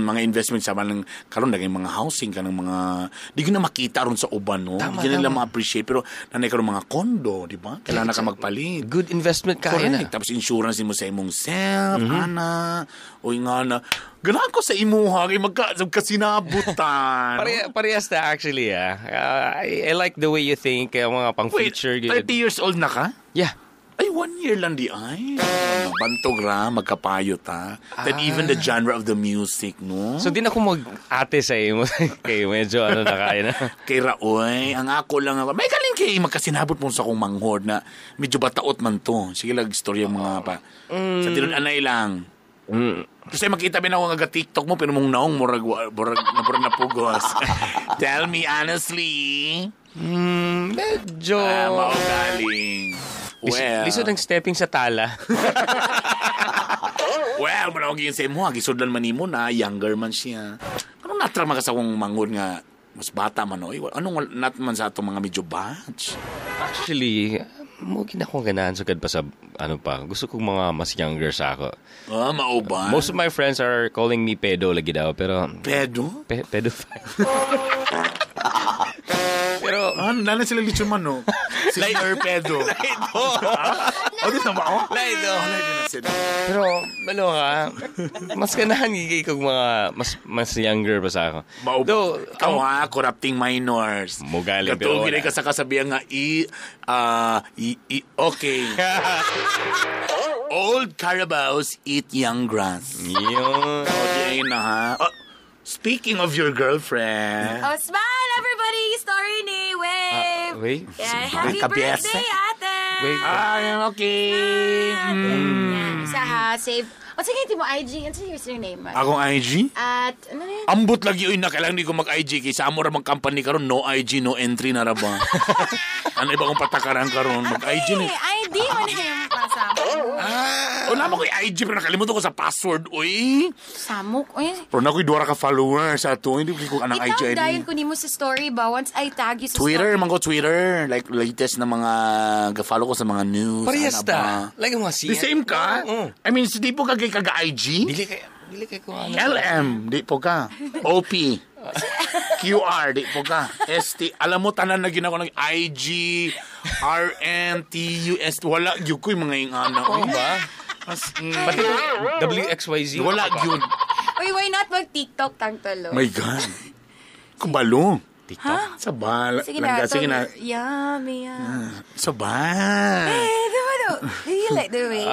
Mga investment sa mga karon dagay mga housing kanang mga di ko na makita ron sa uban no. Tama, di nila tama. ma-appreciate pero nanay karon mga kondo, di ba? Kailangan na ka magpalit. Good investment kaya Correct. na. Tapos insurance mo sa imong self, ana. Uy nga na. Ganahan ko sa imuha kay magkasinabutan. Parehas na actually ah. I like the way you think, mga pang Wait, future. 30 years old na ka? Yeah. Ay, 1 year lang di ay. Bantog ra, magkapayo ta. Then even the genre of the music, no? So di na ako mag-ate sa imo. Kay medyo ano na kaya na. Kay Raoy, ang ako lang ako. May galing kay magkasinabot mo sa akong manghod na medyo bataot man to. Sige lang, istorya mga pa. Sa tinud anay lang. Kasi makita bin ako nga TikTok mo pero mong naong murag murag murag na pugos. Tell me honestly. Medyo. Mao galing. Well, Lisod ang stepping sa tala. Well, muna akong sa imo, gisudlan man nimo na younger man siya. Anong natra man ka sa akong manghod nga mas bata man oy? Anong not man sa atong mga medyo batch? Actually, mo gina akong ganahan sugad pa sa ano pa. Gusto kong mga mas younger sa ako. Ah, mao ba? Most of my friends are calling me pedo lagi daw, pero Pedo? Pedophile. Pero ano, lalo sila lechon man, no? Senior pedo. Laito. Oh, di na ba? Oh? Laito. Oh, laito na sila. Pero ano ka, mas ganahan gigay kog mga mas younger pa sa ako. Mao Though, ikaw ha, corrupting minors. Mugali, pero Katong wala. ka sa kasabihan nga, okay. Old carabaos eat young grass. Yun. Okay na ha. Oh, speaking of your girlfriend. Oh, smile everybody! Story ni Wave! Wait. Yeah, happy Kabiyese. birthday, ate! Wait. Ay, okay. Isa ha, save. O sige, hindi mo IG. Ano yung username mo? Akong IG? At, ano na yun? Ambot lagi uy na kailangan di ko mag-IG kay sa amo ra mang company karon no IG no entry na ra ba. Ano iba kong patakaran karon mag-IG ni. Eh, ID mo na yung pasama. O namo ko IG pero nakalimutan ko sa password uy. Samok. Uy, Pero na ko'y duha ra ka followers ato hindi ko anang ikaw IG dayon ID. ko nimo sa story ba? Once I tag you sa Twitter, story. man ko Twitter. Like, latest na mga, ga-follow ko sa mga news. Parehas ana ba? ta. Like mga The same ka? I mean, di po ka kay kaga-IG? Dili kay dili kay ko ano. LM, di po ka. OP. QR, di po ka. ST, alam mo, tanan na ginawa ng IG, RM, T, U, S, wala, yun ko yung mga ingana. Oo ba? As in, Pati WXYZ. wala yun. Uy, why not mag-TikTok tang talo? My God. Kubalo. TikTok. Sa bala. Sige na. Langga, sige na. Yummy, yummy. Sa bala. Eh, diba no? Do you like the way?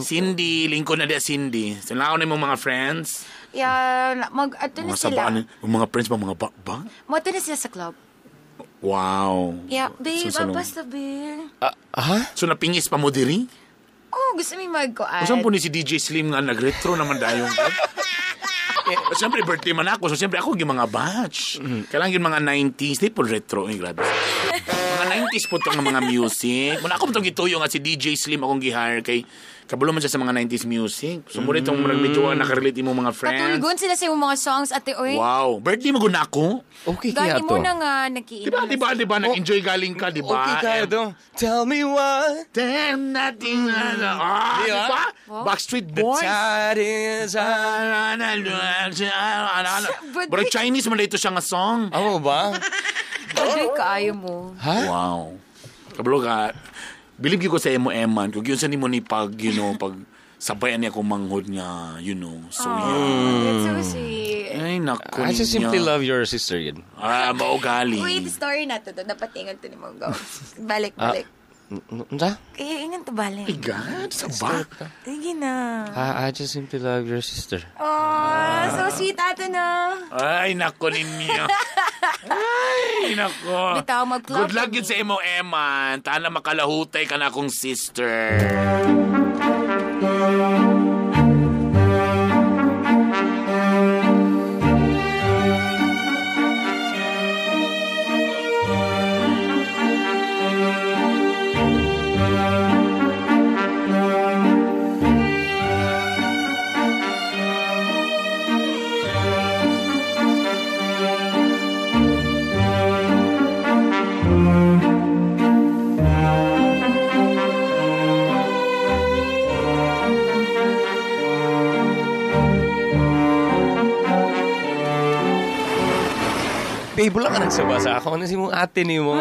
Cindy, lingkod na di Cindy. So, na ako na yung mga friends. Yeah, mag, ato na Mga sila. sabaan, yung mga friends ba, mga ba? Mo-ato na sila sa club. Wow. Yeah, babe, So, apas na, babe. Ha? So, napingis pa mo diri? Oh, gusto mi magkuan. Saan po ni si DJ Slim nga nag-retro naman dayon? Eh, siyempre, birthday man ako. So, siyempre, ako yung mga batch. Kailangan yung mga 90s. Di po retro. Eh, grabe. Mga 90s po itong mga music. Muna ako itong gituyo nga si DJ Slim akong gihire kay kabulo man siya sa mga 90s music. So, muna itong medyo nakarelate mo mga friends. Katulgon sila sa imong mga songs, ate, oy. Wow. Birthday mo guna ako. Okay kaya Gani to. mo na nga, nakiinom Diba, na diba, sila. diba? Nag-enjoy galing ka, diba? Okay kaya to. Tell me why. Then nothing. Ah, Diba? diba? Wow. Backstreet The Boys. tide is high. But Pero Chinese man dito siya nga song. Amo ba? Adoy, kaayo mo. Ha? Wow. Kabalo ka, believe ko sa emo eman, kung yun sa nimo ni pag, you know, pag sabayan niya akong manghod nga, you know, so yeah. That's so sweet. Ay, naku I just simply ninyo. love your sister yun. Ah, maugali. Wait, story na to. Dapat ingat to ni mo. Go. Balik, balik. Unsa? Eh, ingat to balik. My God, saba. Sige na. I just simply love your sister. Oh, so sweet ate na. Ay, naku ninyo. Ay, naku. Bitaw, mag-club Good luck kami. yun sa imo, Eman. Tana makalahutay ka na akong sister. Babe, wala ka nagsaba sa ako. Ano si mong ate ni mo?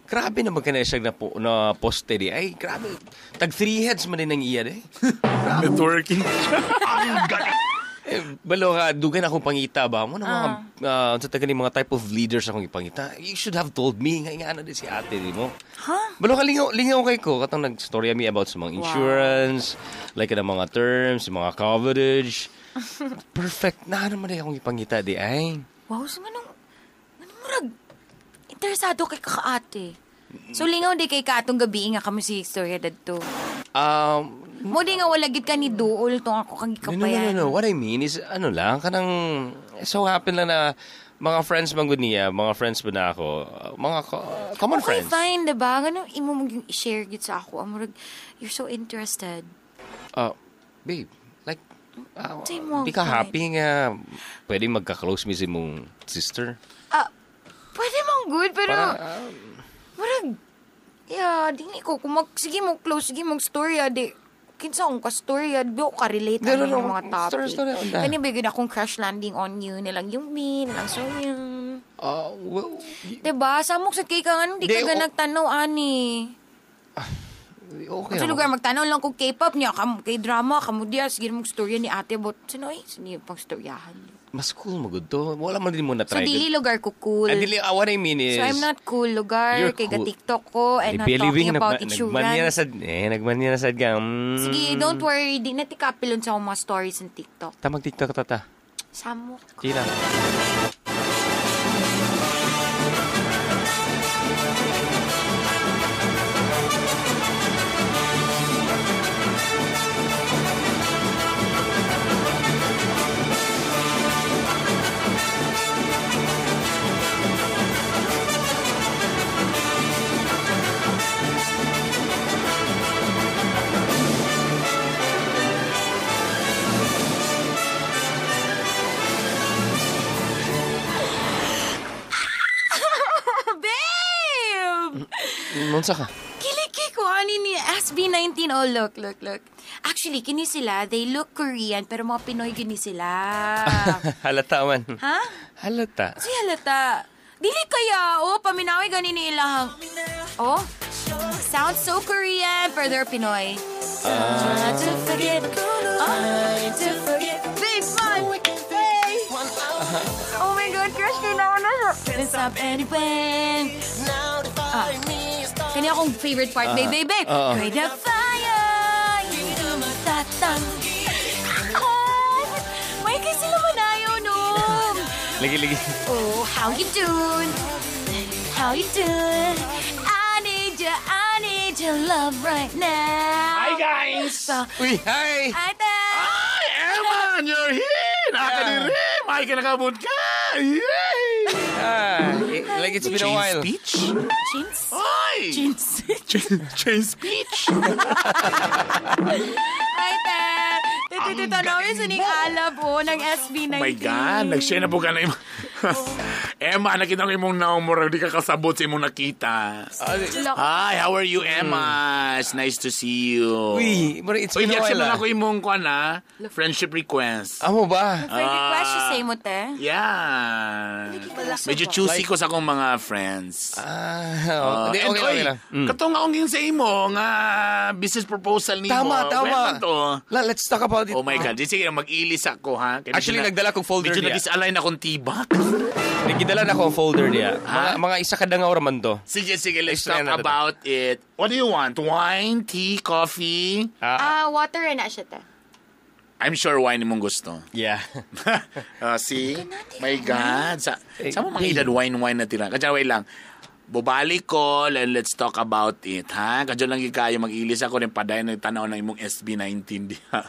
Grabe naman ka na siya na, po, na poste di. Ay, grabe. Tag three heads man din ang iya eh. Networking. Eh, balo ka, dugan akong pangita ba? Mo na mga, sa taga ni mga type of leaders akong ipangita. You should have told me nga nga ano din si ate di mo. Huh? Balo ka, lingaw, lingaw kay ko. Katong nagstorya mi about sa mga insurance, like na mga terms, mga coverage. Perfect. Na naman din akong ipangita di ay. Wow, so anong murag, interesado kay kakaate. So, lingaw di kay katong gabi nga kami si istorya dadto. Mo di nga wala gid ka ni Duol tong ako kang No, no, no, gikapayan. no, no. What I mean is, ano lang, kanang, so happen lang na, mga friends man gud niya, mga friends ba na ako, mga common Okay, friends. fine, diba? Ganun, imo mong yung i-share gid sa ako. Ang murag, you're so interested. Babe, like, Say mo, di ka fine. happy nga, pwede magka-close mi sa imong sister. Pwede mong good, pero, Para, murag, yeah, di ni ko, kung mag, sige mo close, sige mong story, di, kinsa akong ka-story, di ako ka-relate No, no, ano no, yung mga topic. story, story, onda. Kani ba yun akong crash landing on you, nilang yung me, nilang so yun. Well, Diba? Samok sa kay ka nga, di Di, ka o- nagtanaw, ani. okay Sa lugar, magtanaw lang kung K-pop niya, kam, K-drama, kamo diya, sige mong storya ni ate, but sino ay, sino yung pang storyahan? Mas cool mo gud to. Wala man din mo So, na-try. dili lugar ko cool. Ah, dili, what I mean is, So, I'm not cool lugar, You're kay cool. ga-TikTok ko, and not talking about Nagmanya na insurance. sad, eh, nagmanya na sad ka. Sige, don't worry, di na tikapilon sa akong mga stories ng TikTok. Tamag TikTok tata. Samok. Tira. Unsa ka? Kiliki ko ani ni SB19. Oh, look, look, look. Actually, kini sila, they look Korean, pero mga Pinoy gini sila. Halata man. Ha? Halata. Si halata. Dili kaya, oh, paminawi gani ni ilahang. Oh, sounds so Korean, pero they're Pinoy. Try to forget, oh, to forget. Big man! Hey! Oh my God, crush ko na ako na siya. It's up anyway. Ah. Kani akong favorite part, babe, babe, babe. Oo. Great the fire! Tatang. Ah, May kay sila manayo, no? Lagi, lagi. Oh, how you doing? How you doing? I need your love right now. Hi, guys! So, Uy, hi! hi, te! Hi, Eman! You're here! Nakakadiri! May kinakabot ka! Yay! Ah, like it's been a Change while. speech? Jeans? Ay! Jeans. Change speech? Hi, te! Te, te, te, tanaw yun sa ning alab, oh, ng SB19. Oh my God, nag-share na po ka na yung... Emma, nakita ko imong naong murag di ka kasabot sa imong nakita. Hi, how are you, Emma? It's nice to see you. Uy, mura, it's Uy, been a di-accept while, na ah. ako imong kuan, ah. Friendship request. Amo ba? Friend request siya sa imo, te. Yeah. Medyo choosy ko sa akong mga friends. Ah, oh. Hindi, And, okay lang, oy, okay lang. Mm. Katong akong yung sa imo nga business proposal nimo. Tama, tama. When man to? Let's talk about it. Oh my God. Di, sige, mag-ilis ako, ha? Kaya medyo Actually, nagdala kong folder medyo niya. na-disalign akong tibak. Nagdala na ako ang folder niya. Mga isa ka dangaw raman to. Sige, sige, let's Explain talk na to. about it. What do you want? Wine, tea, coffee? Ah, water na siya, te. I'm sure wine imong gusto. Yeah. See? My God. Sa, Eh, sa mo mga edad wine-wine na tira. Kadya, wait lang. Bubalik ko and let's talk about it, ha? Kadyo lang kayo mag-ilis ako rin padayon ng tanaw ng imong SB19 diha.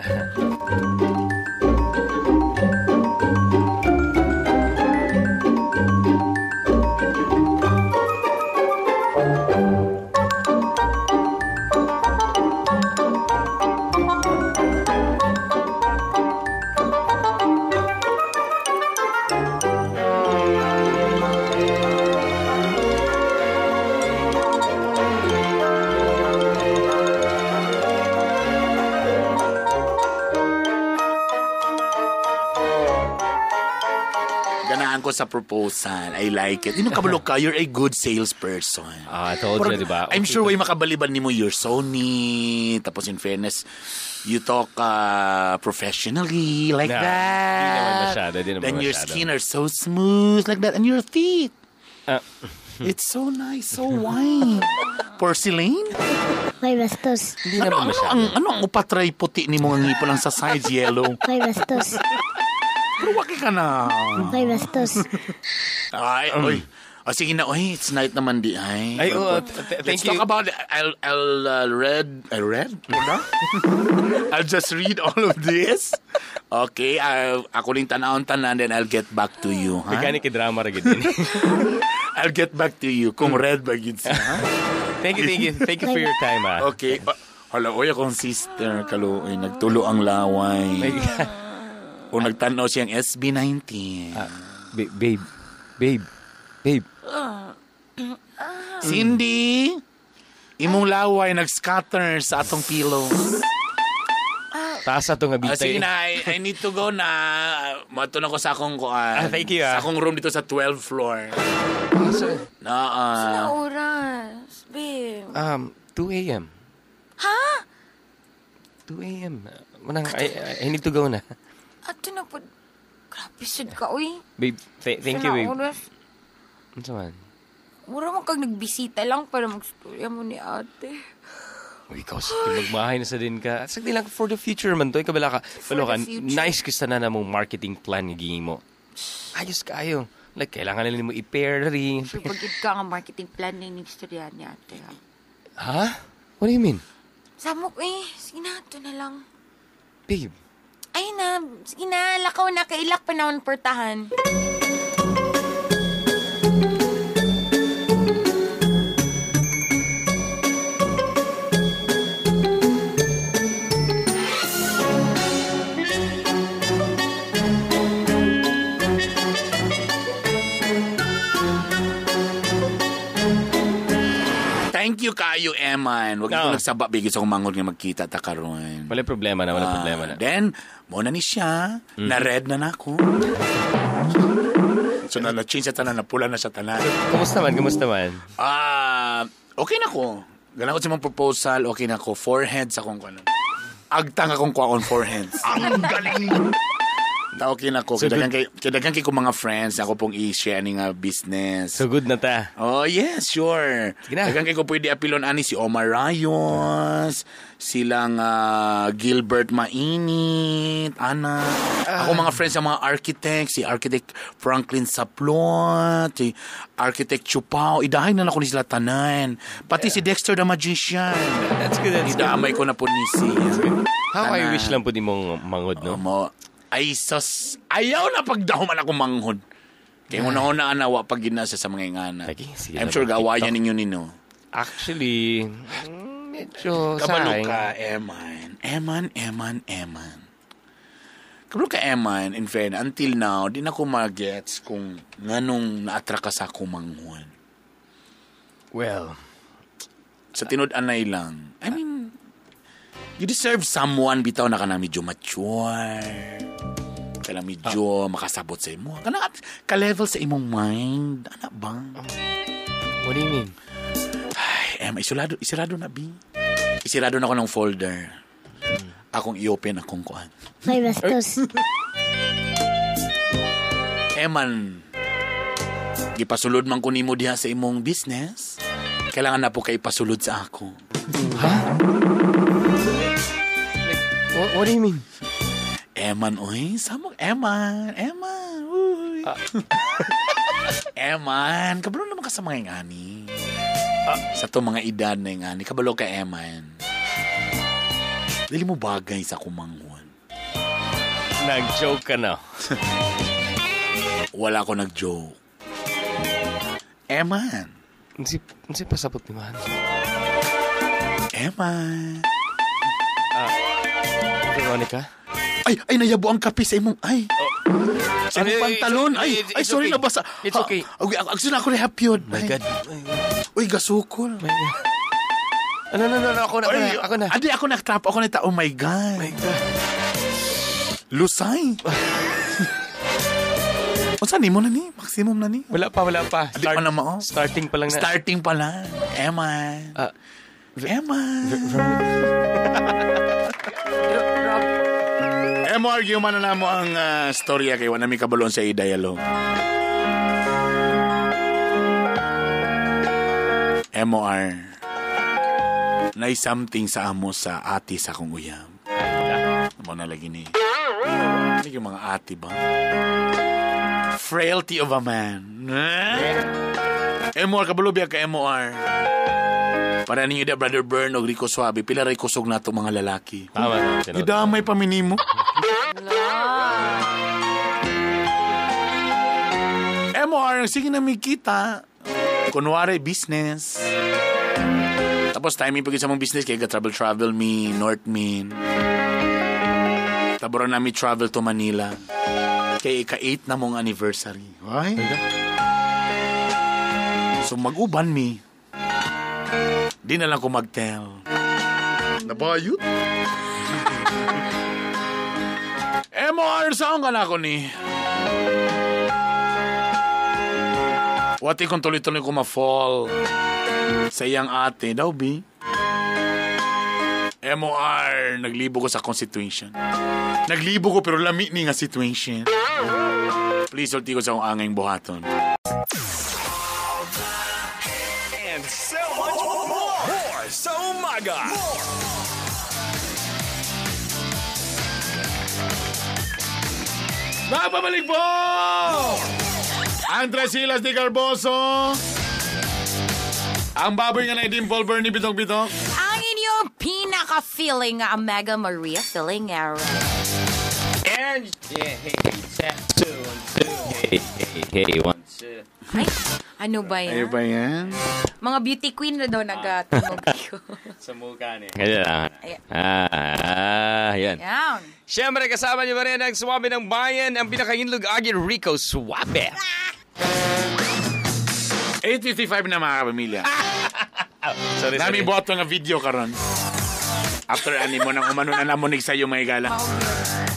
Ganaan ko sa proposal. I like it. Ino kabalo ka, you're a good salesperson. Ah, I told you, di ba? I'm Okay sure to. way makabaliban nimo you're so neat. Tapos in fairness, you talk professionally like Nah, that. di naman masyado, di naman Then your masyado. skin are so smooth like that. And your teeth. Ah. It's so nice, so white. Porcelain? May bastos. Hindi naman Ano, ano, masyado. ang, ano ang upatray puti ni mga ngipon ang sa sides yellow? May bastos. Pero waki ka na. May bastos. Ay, oy. O sige na, oy, it's night naman di ay. Ay, oo, thank Let's talk you. about it. I'll read, I read? Wala? I'll just read all of this. Okay, ako rin tanawon tanan, then I'll get back to you. Ha? Bigani kay drama ra gid din. I'll get back to you kung red ba yun siya. ha? Thank you, thank you. Thank you for your time, ah. Okay. Hala, oy, akong sister, kaluoy, nagtulo ang laway. My God. O nagtanaw siyang SB19. Ah, babe, babe, babe. Cindy, imong laway nag-scatter sa atong pillow. Taas ato nga Ah, bitay. sige na, I need to go na. Mato na ko sa akong kuan. Ah, thank you, ah. Sa akong room dito sa 12th floor. Na, Sa oras, babe. 2 a.m. Ha? 2 a.m. Manang, I need to go na. Ato na po. Grabe, sud ka, uy. Babe, thank you, Sa babe. oras. Ano man? Mura man kag nagbisita lang para magstorya mo ni ate. Uy, ikaw, sige, magmahay na sa din ka. Sagdi lang, for the future man to. Ikaw bala ka. For Balo ka, the future. nice ka sana na mong marketing plan nga gingin mo. Ayos kayo. Like, kailangan na mo i-pair rin. Sure, pagid ka nga marketing plan na yung istorya ni ate. Ha? Ha? What do you mean? Samok eh. Sige na, ito na lang. Babe, Ay na, sige na, lakaw na, kailak pa naman portahan. Thank you kaayo, Eman. Wag ko nagsaba bigit sa akong mangod nga magkita ta karon. Wala problema na, wala problema na. Then, mo na ni siya. Na-red na nako. So, na na-change sa tanan, napula na sa tanan. Kumusta man? Kumusta man? Okay na ko. Ganang ko sa mong proposal, okay na ko. Four heads akong kuno. Agtang akong kuha on four heads. Ang galing! Ta okay na ko. So Kaya daghan kay ko mga friends ako pong i-share ani nga business. So good na ta. Oh, yes, sure. Sige na. Daghan kay ko pwede apilon ani si Omar Rayos, silang Gilbert Mainit, ana. Ako mga friends sa mga architect, si Architect Franklin Saplot, si Architect Chupao, idahay na nako ni sila tanan. Pati si Dexter the Magician. That's good, that's good. Idamay ko na po ni siya. How I Tanan. wish lang po di mong mangod, no? Mo, ay sos, ayaw na pagdahuman ako manghod. Kaya una-una anawa pag ginasa sa mga ingana. Lagi, sige I'm na sure ba, gawayan TikTok? ninyo nino. Actually, medyo Kabalo sayang. ka, Eman. Eman, Eman, Eman. Kabalo ka, Eman, in fairness, until now, di na ko magets kung nganong na-attract ka sa akong manghod. Well, Sa tinud-anay lang. I mean, you deserve someone bitaw na ka na medyo mature. Kaya medyo makasabot sa imo. Kana ka-level sa imong mind. Ana ba? What do you mean? Ay, em, isulado, isirado na, B. Isirado na ako ng folder. Akong i-open akong kuan. May bastos. Eman, gipasulod man ko nimo diha sa imong business. Kailangan na po kay ipasulod sa ako. What do you mean? Eman, oy. Samok, Eman. Eman, uy. Eman, kabalo naman ka sa mga ingani. Sa to mga edad na ingani, kabalo ka, Eman. Dili mo bagay sa kumanghon. Nag-joke ka na. Wala ko nag-joke. Eman. Unsi pasabot ni man. Eman. Veronica? Ay, ay, nayabo ang kape sa imong, ay. Sa imong Ay, pantalon. Ay, it's ay, sorry, okay. nabasa. It's okay. Ha, okay, ako na ako na happy yun. My God. Uy, gasukol. My God. Ano, no, no, no, ako na, ako na, ako na. Adi, ako na, trap ako na, oh my God. My God. Lusay. Unsa ni mo na ni? Maximum na ni? Wala pa, wala pa. Adi pa na mao. Starting pa lang na. Starting pa lang. Eman. Eman. Emo, argue man na namo ang storya kay wala mi kabalon sa i-dialogue. MOR. Nay something sa amo sa ate sa akong uyab. Mo na lagi ni. Ano yung mga ate ba? Frailty of a man. Eh? MOR, kabalo biya ka MOR. Para ninyo da Brother Bern og Rico Suave, pila ray kusog nato mga lalaki. Tama. Gidamay pa minimo. MOR, sige na may kita. Kunwari, business. Tapos timing pag sa mong business, kaya ka-travel-travel me, North Min. Tabora nami travel to Manila. Kaya ika-8 na mong anniversary. Ay. So mag-uban mi. Di na lang ko mag-tell. Nabayot? MOR, saan ka na ako ni? Wati kung tuloy-tuloy ko ma-fall sa iyang ate daw, bi. MOR, naglibo ko sa akong situation. Naglibo ko pero lami ni nga situation. Please, ulti ko sa akong angay buhaton. And so much more. More sa umaga. Napabalik po! Andres Silas de Carboso. Ang baboy nga na Dimple Bernie Bitong Bitong. Ang inyong pinaka-feeling nga Omega Maria Feeling Era. And, yeah, hey, hey, two, one, two. Hey, hey, hey, one, two. Ay, ano ba yan? Ano ba yan? Mga beauty queen na daw nagatunog yun. Sa mukha niya. Ganyan lang. Ayan. Yan. Yan. Siyempre, kasama niyo pa rin ang suwabe ng bayan, ang pinakainlog agi Rico Suabe. 8:55 na mga kapamilya. Sorry, Nami sorry. buhat nga video karon. After ani mo nang umano na namunig sa iyo mga higala.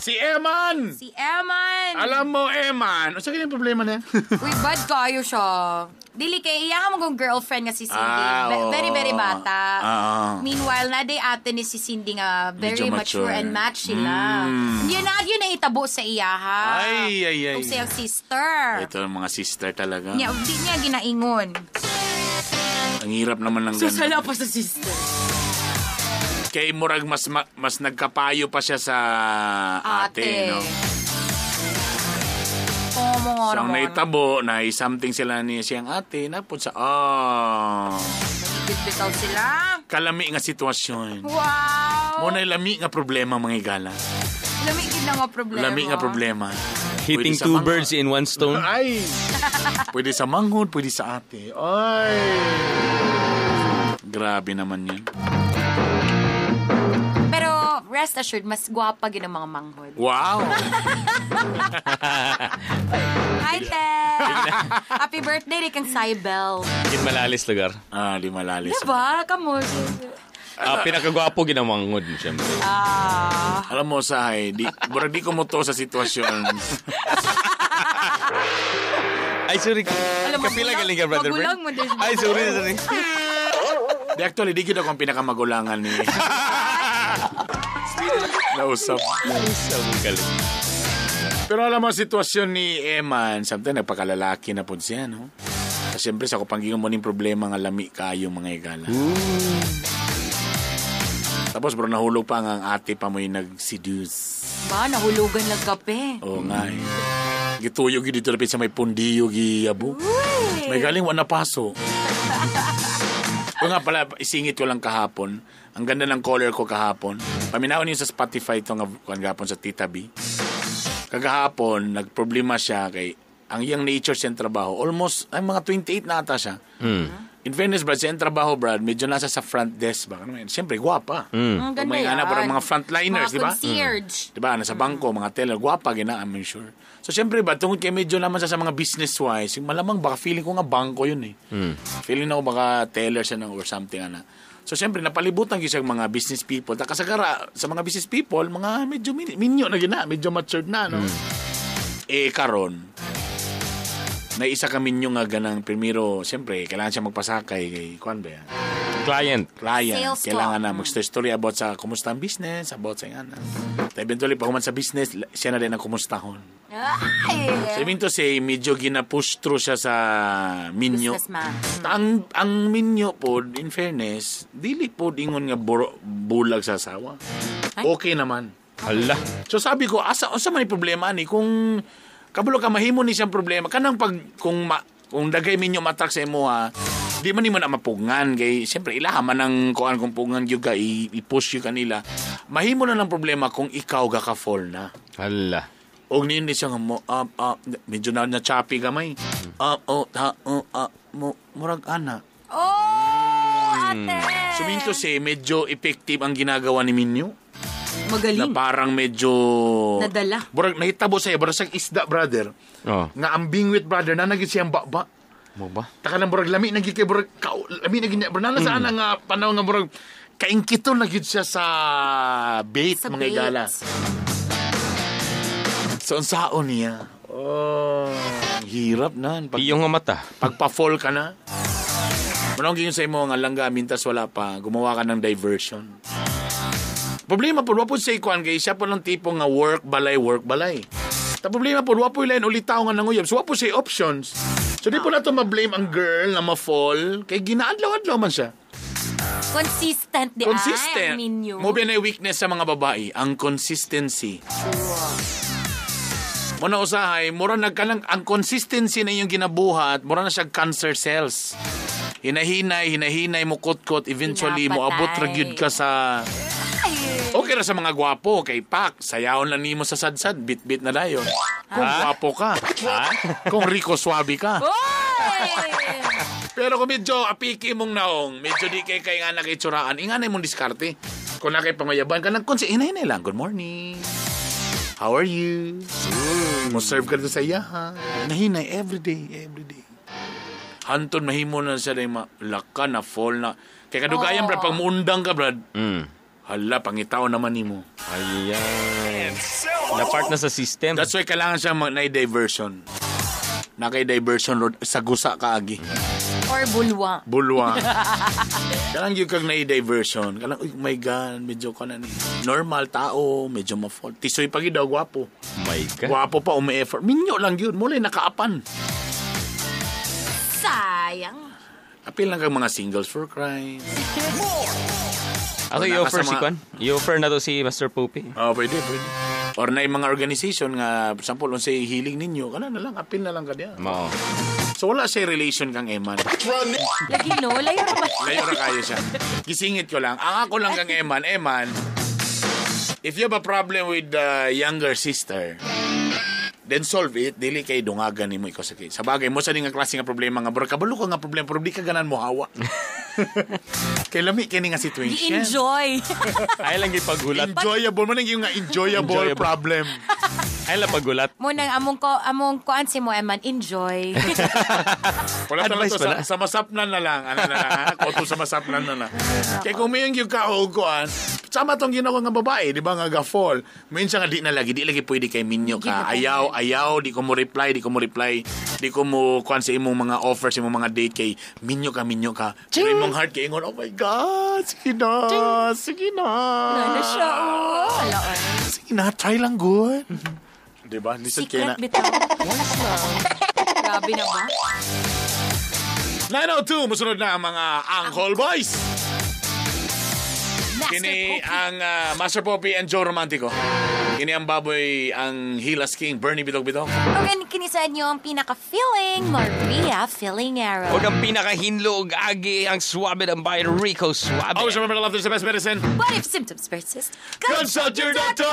Si Eman! Si Eman! Alam mo, Eman. Unsa kini problema na? Uy, bad kayo siya. Dili kay iya ka mong girlfriend nga si Cindy. Ah, oo. Very, very bata. Ah. Meanwhile, na day ate ni si Cindy nga very Medyo mature. mature. And match sila. Yun na, yun na itabo sa iya ha. Ay, ay, ay. Ug sa iyang sister. Ito ang mga sister talaga. Niya, di niya ginaingon. Ang hirap naman ng So, ganun. sala pa sa sister. Kay murag mas mas nagkapayo pa siya sa ate, no? Oo, mga So, ang naman. naitabo, na something sila ni siyang ate, napod sa, oh, Bitaw sila. kalami nga sitwasyon. Wow! Mo na lami nga problema, mga higala. Lami gid na nga problema. Lami nga problema. Hitting Pwede sa two mga- birds in one stone. Ay! Pwede sa manghod, pwede sa ate. Ay! Grabe naman yan. Pero rest assured, mas gwapa gid ang mga manghod. Wow! Hi, Te! Happy birthday rin kang Cybel. Di malalis lugar. Ah, di malalis. Diba? Kamo. Ah, pinakagwapo ginamangod, siyempre. Ah. Alam mo, Sahay, di, murag di ko mo to sa sitwasyon. Ay, sorry. Alam mo, Kapila galing ka, brother. magulang Bert. mo din. Ay, sorry, sorry. Di, actually, di kita akong pinakamagulangan ni. Nausap. Nausap, galing. Pero alam mo, sitwasyon ni Eman, sometimes nagpakalalaki na po siya, no? Kasi siyempre, sa kupanggingon mo ning problema nga lami kayo mga igala. Tapos bro, nahulog pa nga ang ate pa mo'y nag-seduce. Ba, nahulugan lang kape. Oo nga eh. Gituyog yun dito lapit sa may pundiyo giyabo. May galing wala paso. O nga pala, isingit ko lang kahapon. Ang ganda ng color ko kahapon. Paminaon niyo sa Spotify ito nga kuwan gapon sa Tita B. Kagahapon, nagproblema siya kay ang iyang nature siyang trabaho. Almost, ay mga 28 na ata siya. In fairness, Brad, siyang trabaho, Brad, medyo nasa sa front desk ba? Ano yun? Siyempre, gwapa. Ang ganda May yan. anak, parang mga frontliners, mga di ba? concierge. Di ba? Nasa bangko, mga teller, gwapa gina, I'm sure. So, siyempre ba, tungkol kay medyo naman sa mga business-wise, yung malamang baka feeling ko nga bangko yun eh. Feeling na ko baka teller siya ng or something, ana. So, siyempre, napalibutan gyud siya mga business people. Ta kasagara, sa mga business people, mga medyo minyo na gina, medyo matured na, no? Eh, karon na isa ka minyo nga ganang primero, siyempre, kailangan siya magpasakay kay kuan ba yan? Client. Client. Sales Kailangan talk. na mag-story about sa kumusta ang business, about sa ingana. Ta eventually, pag human sa business, siya na din ang kumustahon. Ay! So, I mean to say, medyo gina-push through siya sa minyo. Businessman. Ta ang minyo po, in fairness, dili po ingon nga bulag sa asawa. Ay. Okay naman. Hala. So sabi ko, asa unsa man yung problema ni kung kabulo ka mahimo ni siyang problema kanang pag kung kung dagay minyo matrak sa imo ha, di man nimo na mapugngan kay siyempre ilaha man ang kuan kung pugngan gyud ka i-push gyud kanila. Mahimo na ng problema kung ikaw ga ka fall na. Hala. Og niyon ni siya nga mo medyo na choppy gamay. Oh ha oh mo murag ana. Oh, ate! So mean to say medyo effective ang ginagawa ni Minyo. Na Magaling. parang medyo Nadala. Murag nahitabo sa'yo, murag siyang isda brother. Oh. Nga ang bingwit brother na naging siyang baba. Mo ba? Taka lang murag lami naging kay murag lami naging murag nana saan nga panahon nga murag kaingkito na gyud siya sa bait Sa mga bait. igala. So ang saon niya. Oh, ang hirap na. Pag, Iyong nga mata. pagpa-fall ka na. Manong gingon sa imo nga langga mintas wala pa, gumawa ka ng diversion. Problema po, wa po sa ikuan kay siya po ng tipo nga work balay work balay. Ta problema po, wa po line ulit tao nga nanguyab. So wa po siya options. So di po na to ma-blame ang girl na ma-fall kay ginaadlaw-adlaw man siya. Consistent di Consistent. ay, ang minyo. Mo ba na weakness sa mga babae, ang consistency. Muna usahay, mura nagkalang ang consistency na iyong ginabuhat, mura na siya cancer cells. Hinahinay, hinahinay mo kutkot, eventually mo abot ra gyud ka sa Okay ra sa mga gwapo kay pak, sayawon lang nimo sa sadsad, bit-bit na dayon. Kung gwapo ka, kung Rico Suave ka. Oy! Pero kung medyo apiki mong naong, medyo di kay kay nga nakitsuraan, inganay mong diskarte. Kung nakay pangayaban ka ng konsi, hinay lang, good morning. How are you? Mo serve ka dito sa iya, ha? Nahinay, every day, every day. Hanton, mahimo na siya na laka na fall na. Kaya kadugayan, brad, pag muundang ka, brad, hala, pangitaw naman nimo. Ayan. Na part na sa system. That's why kailangan siya mag na diversion. Nakay diversion road sa gusa ka agi. Or bulwa. Bulwa. Kailangan yun kag na diversion. Kailangan, oh my God, medyo ka na ni. Normal tao, medyo ma-fault. Tisoy pag daw, gwapo. My God. Gwapo pa, umi-effort. Minyo lang yun. Mula nakaapan. Sayang. Apil lang kag mga singles for Christ. Ako Or i-offer naka sa si mga- Kwan. I-offer na to si Master Poopy. Oh, pwede, pwede. Or na yung mga organization nga, sample, unsay hiling ninyo, kana na lang, apil na lang ka diya. Mao. So wala siya relation kang Eman. Lagi no, layo ra ba? Layo ra kayo siya. Gisingit ko lang. Ang ako lang kang Eman, Eman, if you have a problem with the younger sister, then solve it. Dili kay dungagan nimo ikaw sa kay. Sa bagay mo sa ni nga klase nga problema nga bro kabalo ka nga problema pero di ka ganan mo hawa. Kay lami kini nga situation. Enjoy. Ay lang ipaghulat. Enjoyable man yung nga enjoyable, Enjoyable. problem. Ay lang paghulat. Mo nang among ko among kuan si mo Eman, enjoy. Wala talaga Advice to, ba sa, na? sa masapnan na lang. Ano na lang, ha? Koto sa masapnan na lang. Kaya kung may yung ka o kuan, sama tong ginawa nga babae, di ba nga ga-fall. Minsan nga di na lagi, di lagi pwede kay minyo ka. Ayaw, ayaw, di ko mo reply, di ko mo reply. Di ko mo kuan sa imong mga offers, imong mga date kay minyo ka, minyo ka. Pero imong heart kay ingon, oh my God, sige na, sige na. Wala na siya. Oh. Wala. Sige na, try lang good. Di ba? Listen kay Secret na. bitaw. Grabe na ba? 902, musunod na ang mga Angkol Boys. Master Kini Poopy. ang Master Poppy and Joe Romantico. Kini ang baboy, ang Hilas King, Bernie Bidog Bidog. Okay, kini sa inyo ang pinaka-feeling, Maria Feelingero. Huwag ang pinakahinlo og agi ang swabe ng bayan Rico Suabe. Always remember to love is the best medicine. But if symptoms persist, Consult your doctor!